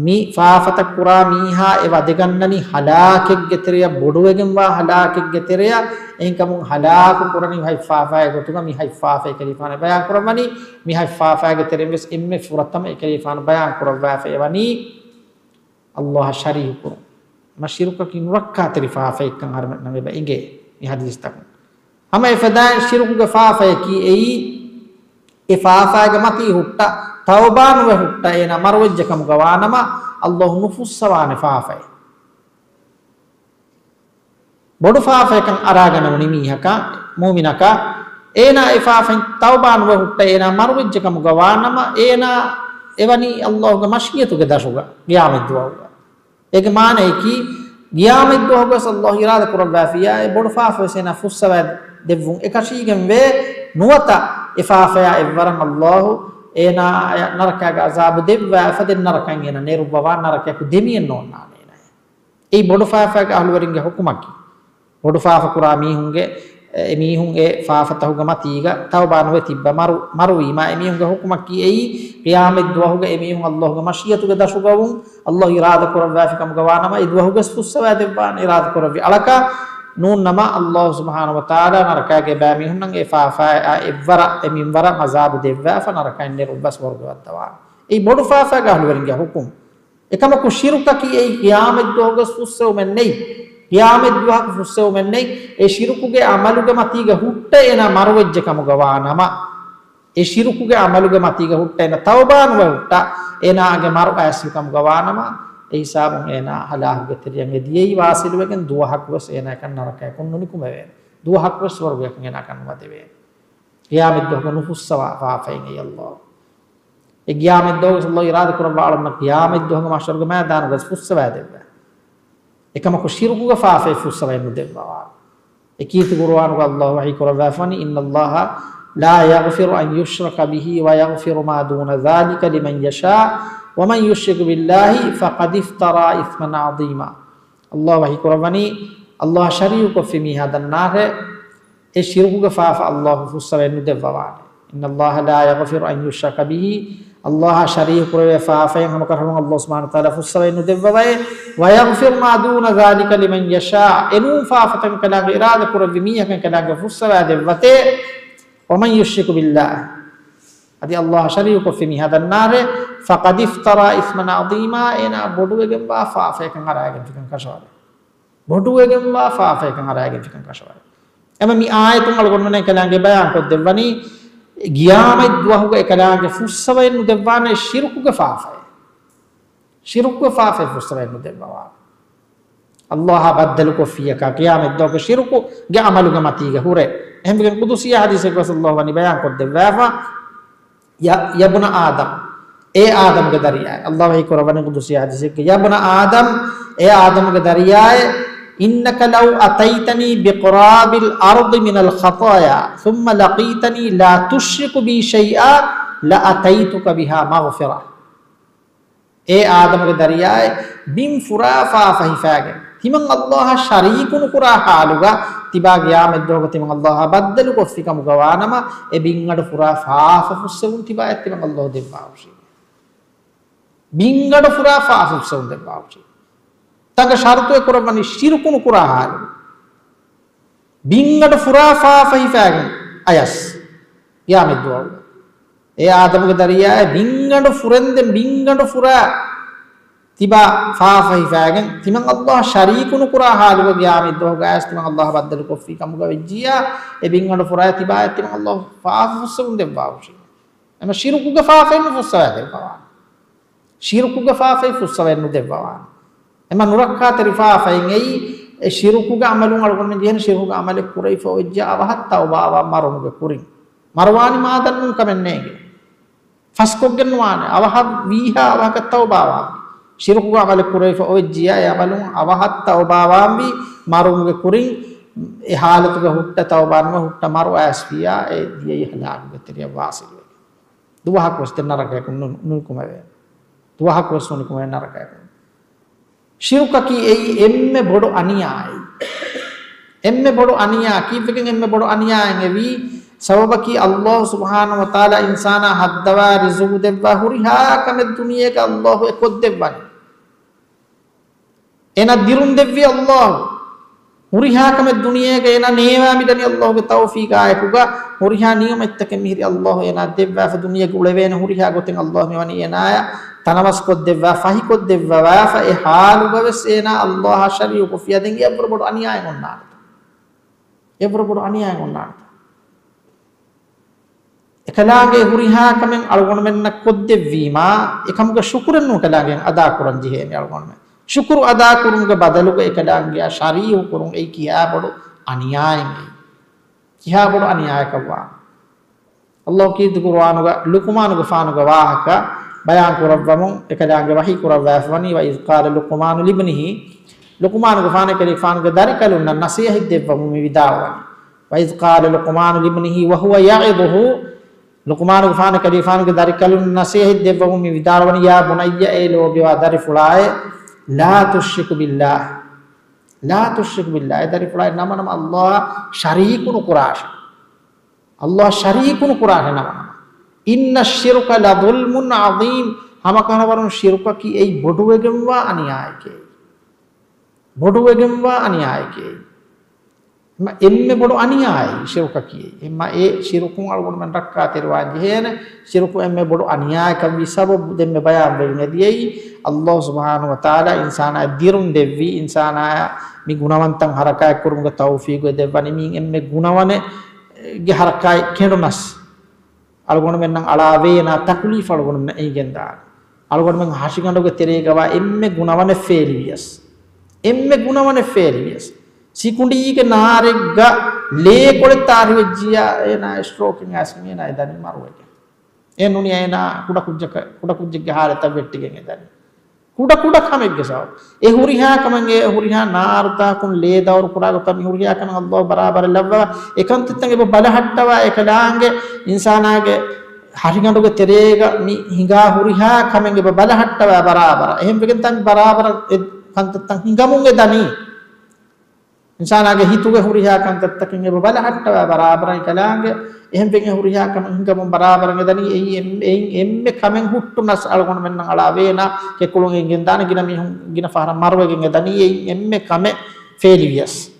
މި ފާފަތައް ކުރާ މީހާ އެ ވަދެގަންނަނީ ހަލާކެއްގެ ތެރެޔަށް، ބޮޑުވެގެންވާ ހަލާކެއްގެ ތެރެޔަށް. އެހެންކަމުން ހަލާކު ކުރަނީ ހަތް ފާފައެއް ގޮތުގަ މި ހަތް ފާފަ އެކަލޭފާނެ ބަޔާން ކުރައްވަނީ. މި ހަތް ފާފައިގެ ތެރެއިން ވެސް އެންމެ ފުރަތަމަ އެކަލޭފާނު ބަޔާން ކުރައްވާފައި ވަނީ ﷲ އަށް ޝަރީކު ކުރުން. މަ ޝިރުކަކީ ނުރައްކާތެރި ފާފައެއްކަން އަހަރުމެންނަށް އެބަ އެނގޭ މި ޙަދީޘްތަކުން. ހަމަ އެފަދައިން ޝިރުކުގެ ފާފަޔަކީ އެއީ، އެ ފާފައިގެ މަތީ ހުއްޓަ، ތައުބާ ނުވެ ހުއްޓަ އޭނާ މަރުވެއްޖެ ކަމުގަ ވާނަމަ، ﷲ ނުފުއްސަވާނެ ފާފައެއް. ބޮޑު ފާފައެއްކަން އަރާގަނެވުނު މީހަކަށް، މުއުމިނަކަށް، އޭނާ އެ ފާފައިން ތައުބާ ނުވެ ހުއްޓަ އޭނާ މަރުވެއްޖެ ކަމުގަ ވާނަމަ، އޭނާ އެވަނީ ﷲ ގެ މަޝީއަތުގެ ދަށުގަ ޤިޔާމަތްދުވަހުގަ. އޭގެ މާނަޔަކީ، ޤިޔާމަތްދުވަހުގަސް ﷲ އިރާދަ ކުރައްވާފިޔާ، އެ ބޮޑު ފާފަވެސް އޭނާ ފުއްސަވާ ދެއްވުން އެކަށީގެންވޭ. ނުވަތަ އެ ފާފަޔާ އެއްވަރަށް ﷲ އޭނާއަށް ނަރަކާގެ ޢަޒާބު ދެއްވާފަ، ދެން ނަރަކައިން އޭނާ ނެރުއްވަވާ، ނަރަކަޔަކު ދެމިއެއް ނޯންނާނެ އޭނާ. އެއީ ބޮޑު ފާފައިގެ އަހުލުވެރިންގެ ޙުކުމަކީ. ބޮޑު ފާފަ ކުރާ މީހުންގެ، އެ، އެމީހުން އެ ފާފަތަހުގެ މަތީގަ ތައުބާ ނުވެ ތިއްބަ މަރު، މަރުވީމާ، އެމީހުންގެ ޙުކުމަކީ އެއީ، ޤިޔާމަތްދުވަހުގަ އެމީހުން ﷲ ގެ މަޝީއަތުގެ ދަށުގަވުން، ﷲ އިރާދަ ކުރައްވާފި ކަމުގަ ވާނަމަ، އެ ދުވަހުގަސް ފުއްސަވާ ދެއްވާނެ، އިރާދަ ކުރެއްވި އަޅަކަށް. ނޫންނަމަ، ﷲ ސުބްޙާނަހޫ ވަތަޢާލާ ނަރަކާގެ ބައިމީހުންނަށް އެ ފާފައާ އެއްވަރަށް، އެ މިންވަރަށް ޢަޒާބު ދެއްވާފަ، ނަރަކައިން ނެރުއްވާ ސުވަރުގެ ވައްދަވާނެ. އެއީ ބޮޑު ފާފައިގެ އަހުލުވެރިންގެ ޙުކުމް. އެކަމަކު ޝިރުކަކީ އެއީ ޤިޔާމަތްދުވަހުގަސް ފުއްސެވުމެއް ނެތް. ޤިޔާމަތްދުވަހަކު ފުއްސެވުމެއް ނެތް. އެ ޝިރުކުގެ ޢަމަލުގެ މަތީގަ ހުއްޓަ އޭނާ މަރުވެއްޖެ ކަމުގަ ވާނަމަ، އެ ޝިރުކުގެ ޢަމަލުގެ މަތީގަ ހުއްޓަ އޭނާ ތައުބާ ނުވެ ހުއްޓަ، އޭނާގެ މަރު އައިސްފި ކަމުގަ ވާނަމަ، އެ ހިސާބުން އޭނާ ހަލާކުގެ ތެރެއަށް އެދިޔައީ ވާޞިލުވެގެން ދުވަހަކުވެސް އޭނާއަކަށް ނަރަކަޔަކުން ނުނިކުމެވޭނެ. ދުވަހަކުވެސް ސުވަރުގެއަކަށް އޭނާއަކަށް ނުވަދެވޭނެ. ޤިޔާމަތްދުވަހުގަ ނުފުއްސަވާ ފާފައިން އެއީ ﷲ. އެ ޤިޔާމަތްދުވަހުގަ ﷲ އިރާދަ ކުރައްވާ އަޅަމެން ޤިޔާމަތްދުވަހުގެ މަޙްޝަރުގެ މައިދާނުގަސް ފުއްސަވާ ދެއްވާ. އެކަމަކު ޝިރުކުގެ ފާފައެއް ފުއްސަވައެއް ނުދެއްވަވާ. އެ ކީރިތި ޤުރުއާނުގަ ﷲ ވަޙީ ކުރައްވާފަވަނީ، إِنَّ اللَّهَ لَا يَغْفِرُ أَن يُشْرَكَ بِهِ وَيَغْفِرُ مَا دُونَ ذَلِكَ لِمَن يَشَاءُ وَمَن يُشْرِكْ بِاللَّهِ فَقَدِ افْتَرَىٰ إِثْمًا عَظِيمًا. ﷲ ވަޙީ ކުރައްވަނީ، ﷲ ޝަރީކުކޮށްފި މީހާ ދަންނާށޭ، އެ ޝިރުކުގެ ފާފަ ﷲ ފުއްސަވައެއް ނުދެއްވަވާނެ. إن الله لا يغفر أن يشرك به، ﷲ ޝަރީކު ކުރެވޭ ފާފައެއް ހަމަކަށަވަރުން ﷲ ސުބްޙާނަހޫ ވަތަޢާލާ ފުއްސަވައެއް ނުދެއްވަވައޭ. ويغفر ما دون ذلك لمن يشاء، އެނޫން ފާފަތަކަށް އެކަލާނގެ އިރާދަ ކުރެއްވި މީހަކަށް އެކަލާނގެ ފުއްސަވާ ދެއްވަތޭ. ومن يشرك بالله، އަދި ﷲ ޝަރީކުކޮށްފި މީހާ ދަންނާށޭ، فقد افترى إثما عظيما، އޭނާ ބޮޑުވެގެންވާ ފާފައެއް ކަން އަރާގެންފިކަން ކަށަވަރޭ. ބޮޑުވެގެންވާ ފާފައެއް ކަން އަރާގެންފިކަން ކަށަވަރޭ. އެމަ މި އާޔަތުން އަޅުގަނޑުމެން އެކަލާނގެ ބަޔާން ކޮށްދެއްވަނީ، ގިޔާމަތް ދުވަހުގަ އެކަލާނގެ ފުއްސަވައެއް ނުދެއްވާނެ ޝިރުކުގެ ފާފައެއް. ޝިރުކުގެ ފާފައެއް ފުއްސަވައެއް ނުދެއްވަވާނެ. ﷲ އާ ބައްދަލުކޮށްފިއްޔަކާ ޤިޔާމަތް ދުވަހުގެ ޝިރުކުގެ ޢަމަލުގެ މަތީގަ ހުރެ. އެހެންވެގެން ޤުދުސީ ޙަދީޘެއް ވެސް ﷲ ވަނީ ބަޔާން ކޮށްދެއްވާފަ. يا، يا ابن آدم، އޭ އާދަމްގެ ދަރިޔާއޭ. ﷲ ވަޙީ ކުރައްވަނީ ޤުދުސީ ޙަދީޘެއްގަ، يا ابن آدم، އޭ އާދަމްގެ ދަރިޔާއޭ، إنك لو أتيتني بقراب الأرض من الخطايا ثم لقيتني لا تشرك بي شيئا لأتيتك بها مغفرة. އޭ އާދަމުގެ ދަރިޔާއޭ، ބިން ފުރާ ފާފަ ހިފާގެން، ތިމަން ﷲ އަށް ޝަރީކު ނުކުރާ ޙާލުގަ، ތިބާ ޤިޔާމަތް ދުވަހުގަ ތިމަން ﷲ އާ ބައްދަލު ކޮށްފި ކަމުގަ ވާނަމަ، އެ ބިންގަނޑު ފުރާ ފާފަ ފުއްސެވުން ތިބާއަށް ތިމަން ﷲ ދެއްވާހުށީ. ބިންގަނޑު ފުރާ ފާފަ ފުއްސެވުން ދެއްވާހުށީ. ތަންކަށް ޝަރުޠު އެ ކުރައްވަނީ ޝިރުކު ނުކުރާ ޙާލު. ބިންގަނޑު ފުރާ ފާފަ ހިފާގެން އަޔަސް ޤިޔާމަތް ދުވަހު. އޭ އާދަމުގެ ދަރިޔާއޭ، ބިންގަނޑު ފުރެންދެން ބިންގަނޑު ފުރާ ތިބާ ފާފަ ހިފާގެން، ތިމަން ﷲ އަށް ޝަރީކު ނުކުރާ ޙާލުގަ ޤިޔާމަތް ދުވަހުގަ އަޔަސް ތިމަން ﷲ އާ ބައްދަލު ކޮށްފި ކަމުގަ ވެއްޖިއްޔާ، އެ ބިންގަނޑު ފުރާ ތިބާއަށް ތިމަން ﷲ ފާފަ ފުއްސެވުން ދެއްވާހުށީ. އެމަ ޝިރުކުގެ ފާފައެއް ނުފުއްސަވާ ދެއްވަވާނެ. ޝިރުކުގެ ފާފައެއް ފުއްސަވައެއް ނުދެއްވަވާނެ. އެމަ ނުރައްކާތެރި ފާފައެއް އެއީ، އެ ޝިރުކުގެ ޢަމަލުން އަޅުގަނޑުމެން ޖެހޭނެ ޝިރުކުގެ ޢަމަލެއް ކުރެވިފަ އޮވެއްޖެ އަވަހަށް ތައުބާވާ މަރުމުގެ ކުރިން. މަރުވާނީ މާދަންނޫން ކަމެއް ނޭނގެ. ފަސްކޮށްގެން ނުވާނެ. އަވަހަށް ވީހާ އަވަހަކަށް ތައުބާވާންވީ. ޝިރުކުގެ ޢަމަލެއް ކުރެވިފަ އޮވެއްޖިއްޔާ އެ ޢަމަލުން އަވަހަށް ތައުބާވާންވީ މަރުމުގެ ކުރިން. އެ ޙާލަތުގަ ހުއްޓަ ތައުބާ ނުވެ ހުއްޓަ މަރު އައިސްފިއްޔާ އެ ދިޔައީ ހަލާކުގެ ތެރެއަށް ވާސިލްވެގެން. ދުވަހަކުވެސް ދެން ނަރަކަޔަކުން ނު-، ނުނިކުމެވޭނެ. ދުވަހަކުވެސް ނުނިކުމެވޭނެ ނަރަކަޔަކުން. ޝިރުކަކީ އެއީ އެންމެ ބޮޑު އަނިޔާއެއް. އެންމެ ބޮޑު އަނިޔާ، ކީއްވެގެން އެންމެ ބޮޑު އަނިޔާއެއް އެވީ؟ ސަބަބަކީ ﷲ ސުބްޙާނަހޫ ވަތަޢާލާ އިންސާނާ ހައްދަވާ ރިޒުގު ދެއްވާ ހުރިހާ ކަމެއް ދުނިޔޭގަ ﷲ އެ ކޮށްދެއްވަނީ. އޭނާ ދިރުން ދެއްވީ ﷲ. ހުރިހާ ކަމެއް ދުނިޔޭގަ އޭނާ ނޭވާ މިދަނީ ﷲގެ ތައުފީޤާއެކުގަ، ހުރިހާ ނިޢުމަތްތަކެއް މިހިރީ ﷲ އޭނާ ދެއްވާފަ، ދުނިޔޭގަ އުޅެވޭނެ ހުރިހާ ގޮތެއް ﷲ މިވަނީ އޭނާޔަށް ތަނަވަސްކޮށްދެއްވާ، ފަހިކޮށްދެއްވަވާފަ، އެ ޙާލުގަވެސް އޭނާ ﷲއާ ޝަރީކުކޮށްފިއްޔާ ދެން އެއަށްވުރެ ބޮޑު އަނިޔާއެއް އޮންނާނެތަ؟ އެއަށްވުރެ ބޮޑު އަނިޔާއެއް އޮންނާނެތަ؟ އެކަލާނގެ ހުރިހާ ކަމެއް އަޅުގަނޑުމެންނަށް ކޮށްދެއްވީމާ، އެކަމުގެ ޝުކުރެއްނު އެކަލާނގެ އަދާކުރަން ޖެހޭނެ އަޅުގަނޑުމެން. ޝުކުރު އަދާކުރުމުގެ ބަދަލުގަ އެކަލާނގެއާ ޝަރީކު ކުރުން އެއީ ކިހާ ބޮޑު އަނިޔާއެއް އެއީ. ކިހާ ބޮޑު އަނިޔާއަކަށްވާނެ. ﷲ ކީރިތި ޤުރުއާނުގަ ލުޤުމާނުގެފާނުގެ ވާހަކަ ބަޔާން ކުރައްވަމުން އެކަލާނގެ ވަޙީ ކުރައްވާފަވަނީ، وإذ قال لقمان لابنه، ލުޤުމާނުގެފާނަށް އެކަލޭގެފާނުގެ ދަރިކަލުންނަށް ނަޞޭޙަތް ދެއްވަމުން މި ވިދާޅުވަނީ. وإذ قال لقمان لابنه وهو يعظه، ލުޤުމާނުގެފާނަށް އެކަލޭގެފާނުގެ ދަރިކަލުން ނަޞޭޙަތް ދެއްވަމުން މި ވިދާޅުވަނީ، يا بني، އޭ ލޯބިވާ ދަރިފުޅާއޭ، لا تشرك بالله، لا تشرك بالله، އޭ ދަރިފުޅާއޭ، ނަމަނަމަ ﷲއާ ޝަރީކު ނުކުރާށޭ. ﷲއާ ޝަރީކު ނުކުރާށޭ ނަމަނަމަ. إن الشرك لظلم عظيم، ހަމަކަށަވަރުން ޝިރުކަކީ އެއީ ބޮޑުވެގެންވާ އަނިޔާއެކޭ. ބޮޑުވެގެންވާ އަނިޔާއެކޭ. އެމަ އެންމެ ބޮޑު އަނިޔާއެއް ޝިރުކަކީ. އެމަ އެ ޝިރުކުން އަޅުގަނޑުމެން ރައްކާތެރިވާން ޖެހޭނެ. ޝިރުކު އެންމެ ބޮޑު އަނިޔާއަކަށްވީ ސަބަބު ދެންމެ ބަޔާންވެގެން އެދިޔައީ، ﷲ ސުބްޙާނަހޫ ވަތަޢާލާ އިންސާނާއަށް ދިރުން ދެއްވީ، އިންސާނާއަށް މި ގުނަވަންތައް ހަރަކާތްކުރުމުގެ ތައުފީޤު އެ ދެއްވަނީ މީން އެންމެ ގުނަވަނެއްގެ ހަރަކާތް ކެނޑުނަސް. އަޅުގަނޑުމެންނަށް އަޅާވޭނާ ތަކުލީފު އަޅުގަނޑުމެންނަށް އެނގިގެންދާނެ. އަޅުގަނޑުމެން ހަށިގަނޑުގެ ތެރޭގަވާ އެންމެ ގުނަވަނެއް ފޭލިވިޔަސް، އެންމެ ގުނަވަނެއް ފޭލިވިޔަސް، ސިކުނޑީގެ ނާރެއްގަ ލޭކޮޅެއް ތާރިވެއްޖިއްޔާ އޭނާ ސްޓްރޯކެއް އައިސް އޭނާ އެދަނީ މަރުވެގެން. އެ ނޫނީ އޭނާ ކުޑަކުއްޖަކަށް، ކުޑަކުއްޖެއްގެ ހާލަތަށް ވެއްޓިގެން އެދަނީ. ކުޑަކުޑަ ކަމެއްގެ ސަބަބު. އެ ހުރިހާ ކަމެއް، އެ ހުރިހާ ނާރުތާކުން ލޭ ދައުރު ކުރާ ގޮތަށް މި ހުރިހާ ކަމެއް ﷲ ބަރާބަރަށް ލައްވަވާ، އެކަންތައްތައް އެބަ ބަލަހައްޓަވާ، އެކަލާނގެ އިންސާނާގެ ހަށިގަނޑުގެ ތެރޭގަ މި ހިނގާ ހުރިހާ ކަމެއް އެބަ ބަލަހައްޓަވާ ބަރާބަރަށް. އެހެންވެގެންތާ މި ބަރާބަރަށް އެ ކަންތައްތައް ހިނގަމުން އެ ދަނީ. އިންސާނާގެ ހިތުގެ ހުރިހާ ކަންތައްތަކެއް އެބަ ބަލަހައްޓަވާ ބަރާބަރަށް ކަލާނގެ އެހެންވެގެން ހުރިހާ ކަމެއް ހިނގަމުން ބަރާބަރަށް އެދަނީ އެއީ އެން-، އެއިން އެންމެ ކަމެއް ހުއްޓުނަސް އަޅުގަނޑުމެންނަށް އަޅާވޭނާ ކެކުޅުން އެނގެންދާނެ ގިނަ މީހުން ގިނަ ފަހަރަށް މަރުވެގެން އެދަނީ އެއިން އެންމެ ކަމެއް ފޭލިވިޔަސް.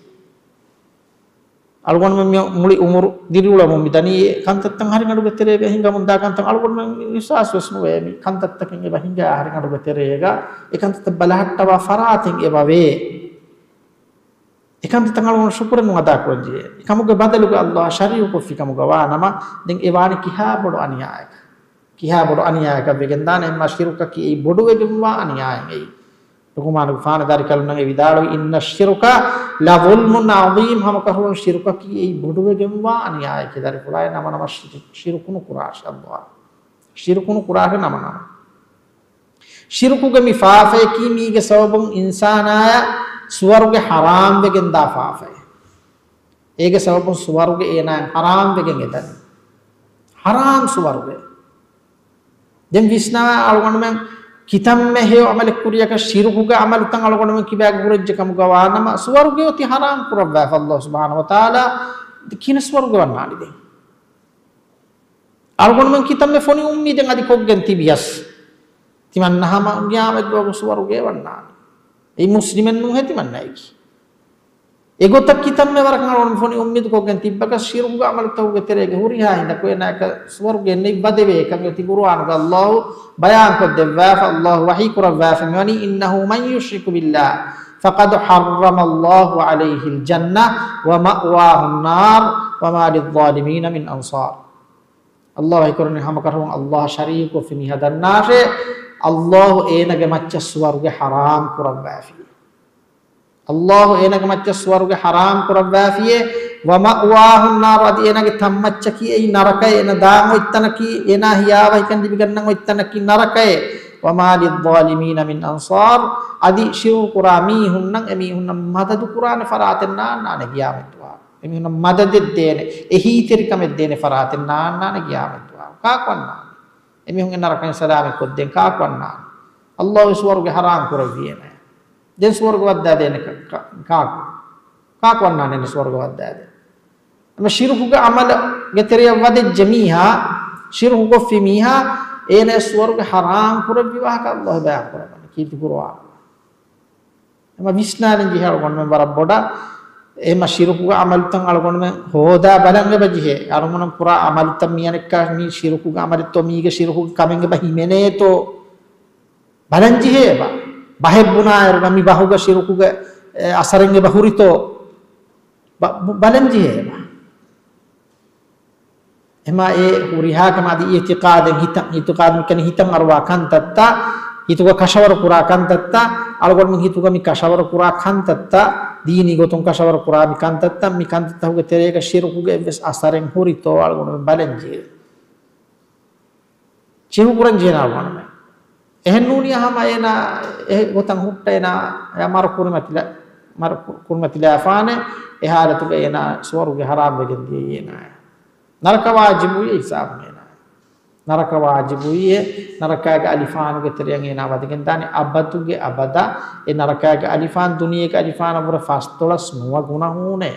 އަޅުގަނޑުމެން މި މުޅި އުމުރު ދިރިއުޅެމުން މި ދަނީ އެ ކަންތައްތައް ހަރިގަނޑުގެ ތެރޭގަ ހިނގަމުން ދާ ކަންތައް އަޅުގަނޑުމެން ވިސްވާސް ވެސް ނުވޭ މި ކަންތައްތަކެއް އެބަ ހިނގާ ހަރިގަނޑުގެ ތެރޭގަ އެ ކަންތައްތައް ބަލަހައްޓަވާ ފަރާތެއް އެބަ ވޭ. އެކަންތައްތައް އަޅުގަނޑު ޝުކުރެއް ނުއަދާކުރަން ޖެހޭ. އެކަމުގެ ބަދަލުގަ އައްލާހް ޝަރީކުކޮށްފި ކަމުގަ ވާ ނަމަ، ދެން އެ ވާނީ ކިހާ ބޮޑު އަނިޔާއަކަށް. ކިހާ ބޮޑު އަނިޔާއަކަށް ވެގެންދާނެ. އެއްމާ ޝިރުކަކީ އެއީ ބޮޑުވެގެންވާ އަނިޔާއެއް އެއީ. ލުޤުމާނުގެފާނު ދަރިކަލުންނަށް އެ ވިދާޅުވި، "إن الشرك لظلم عظيم." ހަމަކަށަވަރުން ޝިރުކަކީ އެއީ ބޮޑުވެގެންވާ އަނިޔާއެކޭ. ދަރިފުޅާއެއް ނަމަ ނަމަ ޝި-، ޝިރުކު ނުކުރާށޭ އައްލާހް. ޝިރުކު ނުކުރާށޭ ނަމަ ނަމަ. ޝިރުކުގެ މި ފާފަޔަކީ މީގެ ސަބަބުން އިންސާނާޔަށް ސުވަރުގެ ހަރާމްވެގެންދާ ފާފައެއް. އޭގެ ސަބަބުން ސުވަރުގެ އޭނާއަށް ހަރާމްވެގެން އެދަނީ. ހަރާމް ސުވަރުގެ. ދެން ވިސްނާ އަޅުގަނޑުމެން ކިތަންމެ ހެޔޮ އަމަލެއް ކުރިޔަކަށް ޝިރުކުގެ އަމަލުތައް އަޅުގަނޑުމެން ކިބާގަ ހުރެއްޖެ ކަމުގަ ވާނަމަ، ސުވަރުގެ އޮތީ ހަރާމް ކުރައްވާފަ އައްލާހު ސުބްޙާނަހު ވަތަޢާލާ. ކިހިނެއް ސުވަރުގެ ވަންނާނީ ދެން؟ އަޅުގަނޑުމެން ކިތަންމެ ފޮނި އުއްމީދެއް އަދި ކޮށްގެން ތިބިޔަސް، ތިމަންނަ ހަމަ ޤިޔާމަތްދުވަހު ސުވަރުގެ ވަންނާނީ. އެއީ މުސްލިމެއް ނޫންހޭ ތިމަންނައަކީ. އެގޮތަށް ކިތަންމެ ވަރަކަށް އަޅުގަނޑު ފޮނި އުއްމީދު ކޮށްގެން ތިއްބަކަށް ޝިރުކުގެ އަމަލުތަކުގެ ތެރޭގަ ހުރިހާ ހިނދަކު އޭނާއަކަށް ސުވަރުގެ ނެތް ވަދެވޭ ކަން އޮތީ ޤުރުއާނުގަ އައްލާހު ބަޔާންކޮށްދެއްވާފަ، އައްލާހު ވަޙީ ކުރައްވާފަ މިވަނީ، "إنه من يشرك بالله فقد حرم الله عليه الجنة ومأواه النار وما للظالمين من أنصار." އައްލާހު ވަޙީކުރަނީ ހަމަކަށަވަރުން އައްލާހަށް ޝަރީކުކޮށްފި މީހާ ދަންނާށޭ، އައްލާހު އޭނާގެ މައްޗަށް ސުވަރުގެ ޙަރާމް ކުރައްވާފި. އައްލާހު އޭނާގެ މައްޗަށް ސުވަރުގެ ޙަރާމް ކުރައްވާފިއޭ، ومأواه النار، އަދި އޭނާގެ ތަންމައްޗަކީ އެއީ ނަރަކައޭ، އޭނާ ދާން އޮތް ތަނަކީ، އޭނާ ހިޔާވަހިކަން ލިބިގަންނަން އޮތް ތަނަކީ ނަރަކައޭ، وما للظالمين من أنصار، އަދި ޝިރުކު ކުރާ މީހުންނަށް އެމީހުންނަށް މަދަދު ކުރާނެ ފަރާތެއް ނާންނާނެ ޤިޔާމަތްދުވަހު. އެމީހުންނަށް މަދަދެއް ދޭނެ، އެހީތެރިކަމެއް ދޭނެ ފަރާތެއް ނާންނާނެ ޤިޔާމަތްދުވަހު. ކާކު އަންނާނީ؟ އެމީހުންގެ ނަރަކައިން ސަލާމަތް ކޮށްދޭން ކާކު އަންނާނީ؟ އައްލާހު ސުވަރުގެ ޙަރާމް ކުރެއްވިއޭނަ. ދެން ސުވަރުގެ ވައްދާދޭނެ ކަ-، ކަ-، ކާކު؟ ކާކު އަންނާނެ ސުވަރުގެ ވައްދާދޭން؟ އެމަ ޝިރުކުގެ އަމަލުގެ ތެރެޔަށް ވަދެއްޖެ މީހާ، ޝިރުކު ކޮށްފި މީހާ، އޭނަ ސުވަރުގެ ޙަރާމް ކުރެއްވި ވާހަކަ އައްލާހު ބަޔާން ކުރައްވަނީ ކީރިތި ޤުރުއާނުގަ. އެމަ ވިސްނާލަން ޖެހޭ އަޅުގަނޑުމެން ވަރަށް ބޮޑަށް. އެމަ ޝިރުކުގެ އަމަލުތައް އަޅުގަނޑުމެން ހޯދާ ބަލަން އެބަ ޖެހޭ. އަޅުގަނޑުމެން ކުރާ އަމަލުތައް މިއަނެއްކާ މީ ޝިރުކުގެ އަމަލެއްތޯ، މީގެ ޝިރުކުގެ ކަމެއް އެބަ ހިމެނޭތޯ ބަލަން ޖެހޭ އެބަ. ބަހެއް ބުނާއިރުގަ މި ބަހުގަ ޝިރުކުގެ، އެ، އަސަރެއް އެބަ ހުރިތޯ ބަ-، ބު-، ބަލަން ޖެހޭ އެބަ. އެމާ އެ ހުރިހާ ކަމާ އަދި އިޢުތިޤާދެއް ހިތަށް، އިޢުތިޤާދު މިކަނި ހިތަށް އަރުވާ ކަންތައްތައް، ހިތުގަ ކަށަވަރު ކުރާ ކަންތައްތައް، އަޅުގަނޑުމެން ހިތުގަ މި ކަށަވަރު ކުރާ ކަންތައްތައް، ދީނީ ގޮތުން ކަށަވަރު ކުރާ މި ކަންތައްތައް، މި ކަންތައްތަކުގެ ތެރޭގަ ޝިރުކުގެ އެއްވެސް އަސަރެއް ހުރިތޯ އަޅުގަނޑުމެން ބަލަން ޖެހޭ. ޗެކު ކުރަން ޖެހޭނެ އަޅުގަނޑުމެން. އެހެން ނޫނިއްޔާ ހަމަ އޭނާ އެ ގޮތަށް ހުއްޓަ އޭނާ އެ މަރު ކުރިމަތިލަ-، މަރު ކު-، ކުރިމަތިލާފާނެ، އެ ޙާލަތުގަ އޭނާ ސުވަރުގެ ޙަރާމް ވެގެން ދިޔައީ އޭނާ. ނަރަކަ ވާޖިބުވި ހިސާބުން އޭނާ. ނަރަކަ ވާޖިބުވި، ނަރަކާގެ އަލިފާނުގެ ތެރެއަށް އޭނާ ވަދެގެން ދާނެ އަބަދުގެ އަބަދަށް. އެ ނަރަކާގެ އަލިފާން ދުނިޔޭގެ އަލިފާނަށްވުރެ ފަސްދޮޅަސް ނުވަ ގުނަ ހޫނޭ.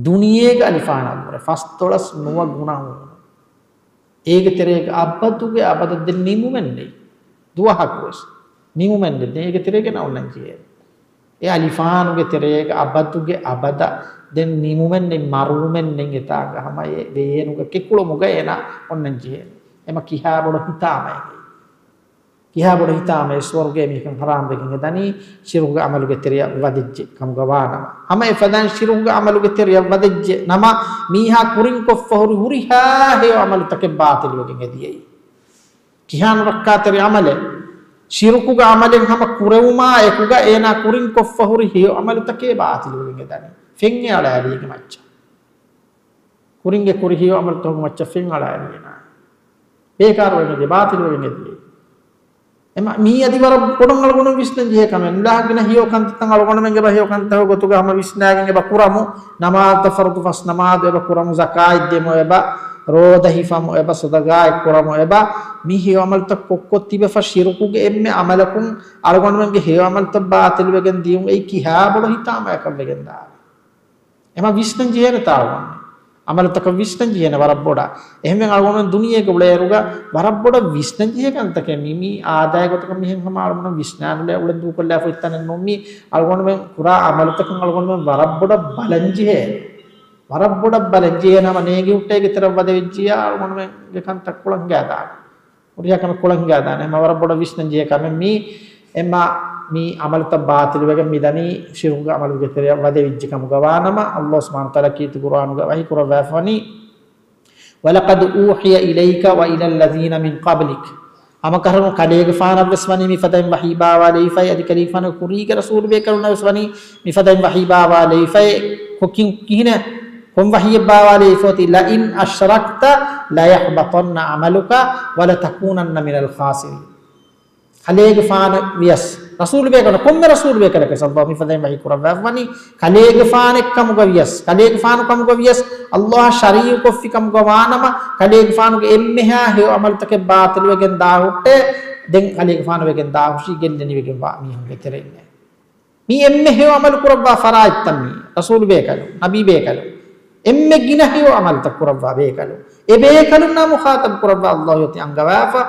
ދުނިޔޭގެ އަލިފާނަށްވުރެ ފަސްދޮޅަސް ނުވަ ގުނަ ހޫނު. އޭގެ ތެރޭގަ އަބަދުގެ އަބަދަށް ދެން ނިމުމެއް ނެތް. ދުވަހަކުވެސް ނިމުމެއް ނެތް. ދެން އޭގެ ތެރޭގަ އޮންނަން ޖެހޭ. އެ އަލިފާނުގެ ތެރޭގަ އަބަދުގެ އަބަދަށް ދެން ނިމުމެއް ނެތް، މަރުވުމެއް ނެތް. އެތާގަ ހަމަ އެ ވޭނުގަ ކެކުޅުމުގަ އޭނާ އޮންނަން ޖެހޭ. އެމަ ކިހާ ބޮޑު ހިތާމައެއް. ކިހާ ބޮޑު ހިތާމައެއް ސުވަރުގޭ މީހަކަށް ހަރާމްވެގެން އެދަނީ، ޝިރުކުގެ އަމަލުގެ ތެރެޔަށް ވަދެއްޖެ ކަމުގަ ވާނަމަ. ހަމަ އެފަދައިން ޝިރުކުގެ އަމަލުގެ ތެރެޔަށް ވަދެއްޖެ ނަމަ، މީހާ ކުރިން ކޮށްފަ ހުރި ހުރިހާ ހެޔޮ އަމަލުތަކެއް ބާޠިލުވެގެން އެދިޔައީ. ކިހާ ނުރައްކާތެރި އަމަލެއް؟ ޝިރުކުގެ އަމަލެއް ހަމަ ކުރެވުމާ އެކުގަ އޭނާ ކުރިން ކޮށްފަ ހުރި ހެޔޮ އަމަލުތަކެއް ބާޠިލުވެގެން އެދަނީ. ފެން އެ އަޅާލީގެ މައްޗަށް. ކުރިންގެ ކުރި ހެޔޮ އަމަލުތަކުގެ މައްޗަށް ފެން އަޅާލީނާ. ބޭކާރުވެގެން އެދިޔަ، ބާޠިލުވެގެން އެދިޔަ. އެމަ-، މީ އަދި ވަރަށް ބޮޑަށް އަޅުގަނޑު ވިސްނަން ޖެހޭ ކަމެއް. ނުލާ ގިނަ ހެޔޮ ކަންތައްތައް އަޅުގަނޑުމެން އެބަ ހެޔޮ ކަންތަކުގެ ގޮތުގަ ހަމަ ވިސްނާގެން އެބަ ކުރަމު، ނަމާދުތައް ފަރުޟު ފަސް ނަމާދު އެބަ ކުރަމު، ޒަކާތް ދެމު އެބަ، ރޯދަ ހިފަމު އެބަ، ޞަދަޤާތް ކުރަމު އެބަ، މި ހެޔޮ ޢަމަލުތައް ކޮށްކޮށް ތިބެފަ، ޝިރުކުގެ އެންމެ ޢަމަލަކުން އަޅުގަނޑުމެންގެ ހެޔޮ ޢަމަލުތައް ބާޠިލުވެގެން ދިޔުން އެއީ ކިހާ ބޮޑު ހިތާމައަކަށް ވެގެންދާނެ. އެމަ ވިސްނަން ޖެހޭނެ ތާޅުވަން. ޢަމަލުތަކަށް ވިސްނަން ޖެހޭނެ ވަރަށް ބޮޑަށް. އެހެންވެ އަޅުގަނޑުމެން ދުނިޔޭގަ އުޅޭއިރުގަ ވަރަށް ބޮޑަށް ވިސްނަން ޖެހޭ ކަންތަކެއް މީ، މީ އާދައިގޮތަކަށް މިހެން ހަމަ އަޅުގަނޑު ވިސްނާނުލެ އުޅެން ދޫކޮށްލާފަ އޮތް ތަނެއް ނޫން. މީ އަޅުގަނޑުމެން ކުރާ ޢަމަލުތަކުން އަޅުގަނޑުމެން ވަރަށް ބޮޑަށް ބަލަން ޖެހޭ. ވަރަށް ބޮޑަށް ބަލަން ޖެހޭ ނަމަ ނޭނގި ހުއްޓޭގެ ތެރަށް ވަދެވިއްޖިއްޔާ އަޅުގަނޑުމެންގެ ކަންތައް ކުޅަން ހިނގާދާނެ. ހުރިހާ ކަމެއް ކުޅަން ހިނގާދާނެ. އެމަ ވަރަށް ބޮޑަށް ވިސްނަން ޖެހޭ ކަމެއް މީ. އެމަ މީ ޢަމަލުތައް ބާޠިލުވެގެން މި ދަނީ ޝިރުކުގެ ޢަމަލުގެ ތެރެއަށް ވަދެވިއްޖެ ކަމުގަ ވާނަމަ، ﷲ ސުބްޙާނަހޫ ވަތަޢާލާ ކީރިތި ޤުރުއާނުގަ ވަޙީ ކުރައްވާފަވަނީ، وَلَقَدْ أُوحِيَ إِلَيْكَ وَإِلَى الَّذِينَ مِنْ قَبْلِكَ. ހަމަކަށަވަރުން ކަލޭގެފާނަށްވެސް ވަނީ މިފަދައިން ވަޙީ ބާވާލެވިފައި، އަދި ކަލޭގެފާނުގެ ކުރީގެ ރަސޫލުބޭކަލުންނަށްވެސް ވަނީ މިފަދައިން ވަޙީ ބާވާލެވިފައި. ކޮ-، ކި-، ކިހިނެއް؟ ކޮން ވަޙީއެއް ބާވާލެވިފައޮތީ؟ لَئِنْ أَشْرَكْتَ لَيَحْبَطَنَّ عَمَلُكَ وَلَتَكُونَنَّ مِنَ الْخَاسِرِينَ. ކަލޭގެފާނަށް ވިޔަސް، ރަސޫލުބޭކަލުން، ކޮންމެ ރަސޫލުބޭކަލަކަށް ﷲ މިފަދައިން ވަޙީ ކުރައްވާފަވަނީ، ކަލޭގެފާނެއް ކަމުގަ ވިޔަސް، ކަލޭގެފާނު ކަމުގަ ވިޔަސް، ﷲ އަށް ޝަރީކުކޮށްފި ކަމުގަ ވާނަމަ، ކަލޭގެފާނުގެ އެންމެހާ ހެޔޮ ޢަމަލުތަކެއް ބާޠިލުވެގެން ދާހުއްޓޭ، ދެން ކަލޭގެފާނު ވެގެން ދާހުށީ ގެއްލެނިވެގެންވާ މީހުންގެ ތެރެއިންނޭ. މީ އެންމެ ހެޔޮ ޢަމަލު ކުރައްވާ ފަރާތްތައް މީ. ރަސޫލުބޭކަލުން، ނަބީބޭކަލުން، އެންމެ ގިނަ ހެޔޮ ޢަމަލުތައް ކުރައްވާ ބޭކަލުން. އެ ބޭކަލުންނާ މުޚާޠަބު ކުރައްވާ ﷲ އޮތީ އަންގަވާފަ.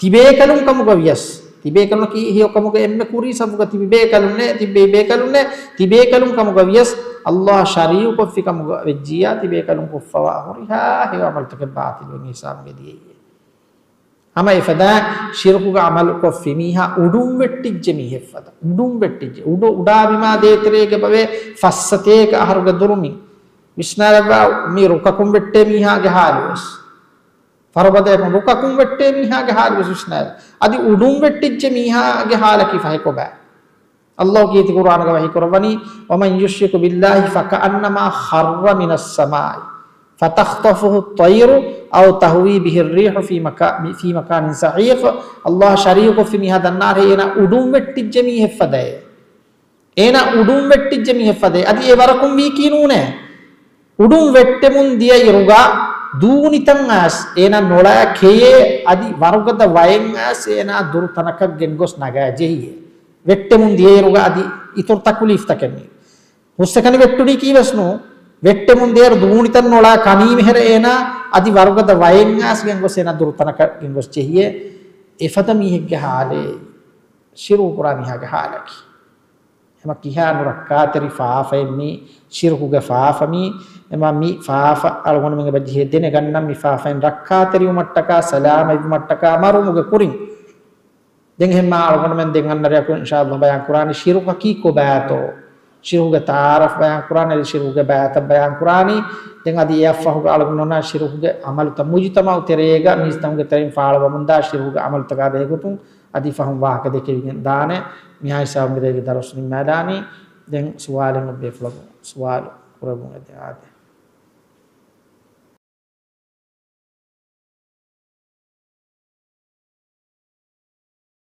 ތިބޭކަލުން ކަމުގަ ވިޔަސް، ތިބޭކަލުންނަކީ ހެޔޮ ކަމުގަ އެންމެ ކުރީ ސަފުގަ ތިބި ބޭކަލުންނޭ، ތިބި ބޭކަލުންނޭ، ތިބޭކަލުން ކަމުގަ ވިޔަސް، ﷲ އަށް ޝަރީކުކޮށްފި ކަމުގަ ވެއްޖިއްޔާ، ތިބޭކަލުން ކޮށްފަވާ ހުރިހާ ހެޔޮ ޢަމަލުތަކެއް ބާޠިލުވެ ހިސާބުގަ ދިޔައީ. ހަމަ އެފަދައިން ޝިރުކުގެ ޢަމަލު ކޮށްފި މީހާ އުޑުން ވެއްޓިއްޖެ މީހެއް ފަދަ. އުޑުން ވެއްޓިއްޖެ. އުޑު، އުޑާ ބިމާ ދޭތެރޭގަ ބަވޭ ފައްސަތޭކަ އަހަރުގެ ދުރުމިން. ވިސްނާލައްވާ މި ރުކަކުން ވެއްޓޭ މީހާގެ ޙާލުވެސް. ފަރުބަދަޔަކުން ރުކަކުން ވެއްޓޭ މީހާގެ ޙާލުވެސް ވިސްނާލަ. އަދި އުޑުން ވެއްޓިއްޖެ މީހާގެ ޙާލަކީ ފަހެ ކޮބާ؟ ﷲ ކީރިތި ޤުރުއާނުގަ ވަޙީ ކުރައްވަނީ، وَمَنْ يُشْرِكْ بِاللَّهِ فَكَأَنَّمَا خَرَّ مِنَ السَّمَاءِ فَتَخْطَفُهُ الطَّيْرُ أَوْ تَهْوِي بِهِ الرِّيحُ فِي مَكَ-، فِي مَكَانٍ سَحِيقٍ. ﷲ އަށް ޝަރީކުކޮށްފި މީހާ ދަންނާރޭ އޭނާ އުޑުން ވެއްޓިއްޖެ މީހެއް ފަދައޭ. އޭނާ އުޑުން ވެއްޓިއްޖެ މީހެއް ފަދައޭ. އަދި އެ ވަރަކުން ވީކީ ނޫނޭ. އުޑުން ވެއްޓެމުން ދިޔަ އިރުގަ ދޫނިތައް އައިސް އޭނާ ނޮޅާ ކެޔޭ، އަދި ވަރުގަދަ ވައެއް އައިސް އޭނާ ދުރު ތަނަކަށް ގެންގޮސް ނަގާ ޖެހިއޭ. ވެއްޓެމުން ދިޔައިރުގަ އަދި އިތުރު ތަކުލީފްތަކެއް މީ. ހުސްއެކަނި ވެއްޓުނީކީވެސް ނޫން. ވެއްޓެމުން ދިޔައިރު ދޫނިތައް ނޮޅާ ކަނީމެހެރަ އޭނާ އަދި ވަރުގަދަ ވައެއް އައިސް ގެންގޮސް އޭނާ ދުރު ތަނަކަށް ގެންގޮސް ޖެހިއޭ. އެފަދަ މީހެއްގެ ޙާލޭ ޝިރުކު ކުރާ މީހާގެ ޙާލަކީ. އެމަ ކިހާ ނުރައްކާތެރި ފާފައެއް މީ، ޝިރުކުގެ ފާފަ މީ. އެމަ މި ފާފަ އަޅުގަނޑުމެން އެބަ ޖެހޭ ދެނެގަންނަން މި ފާފައިން ރައްކާތެރިވުމަށްޓަކާ، ސަލާމަތްވުމަށްޓަކާ މަރުވުމުގެ ކުރިން. ދެން އެހެންމާ އަޅުގަނޑުމެން ދެން އަންނަ ރެޔަކު އިންޝާﷲ ބަޔާން ކުރާނީ ޝިރުކަކީ ކޮބާތޯ؟ ޝިރުކުގެ ތަޢާރަފް ބަޔާން ކުރާނީ، އަދި ޝިރުކުގެ ބައިތައް ބަޔާން ކުރާނީ. ދެން އަދި އެއަށްފަހުގަ އަޅުގަނޑު އޮންނަ ޝިރުކުގެ ޢަމަލުތައް މުޖުތަމަޢު ތެރޭގަ މީސްތަކުންގެ ތެރެއިން ފާޅުވަމުންދާ ޝިރުކުގެ ޢަމަލުތަކާ ބެހޭގޮތުން އަދި ފަހުން ވާހަކަ ދެކެވިގެން ދާނެ. މިހާ ހިސާބުން މިރޭގެ ދަރުސް ނިންމާލާނީ. ދެން ސުވާލެއް އޮތް ބޭފުޅަކު ސުވާލު ކުރެވުން އެދެ އާދެ.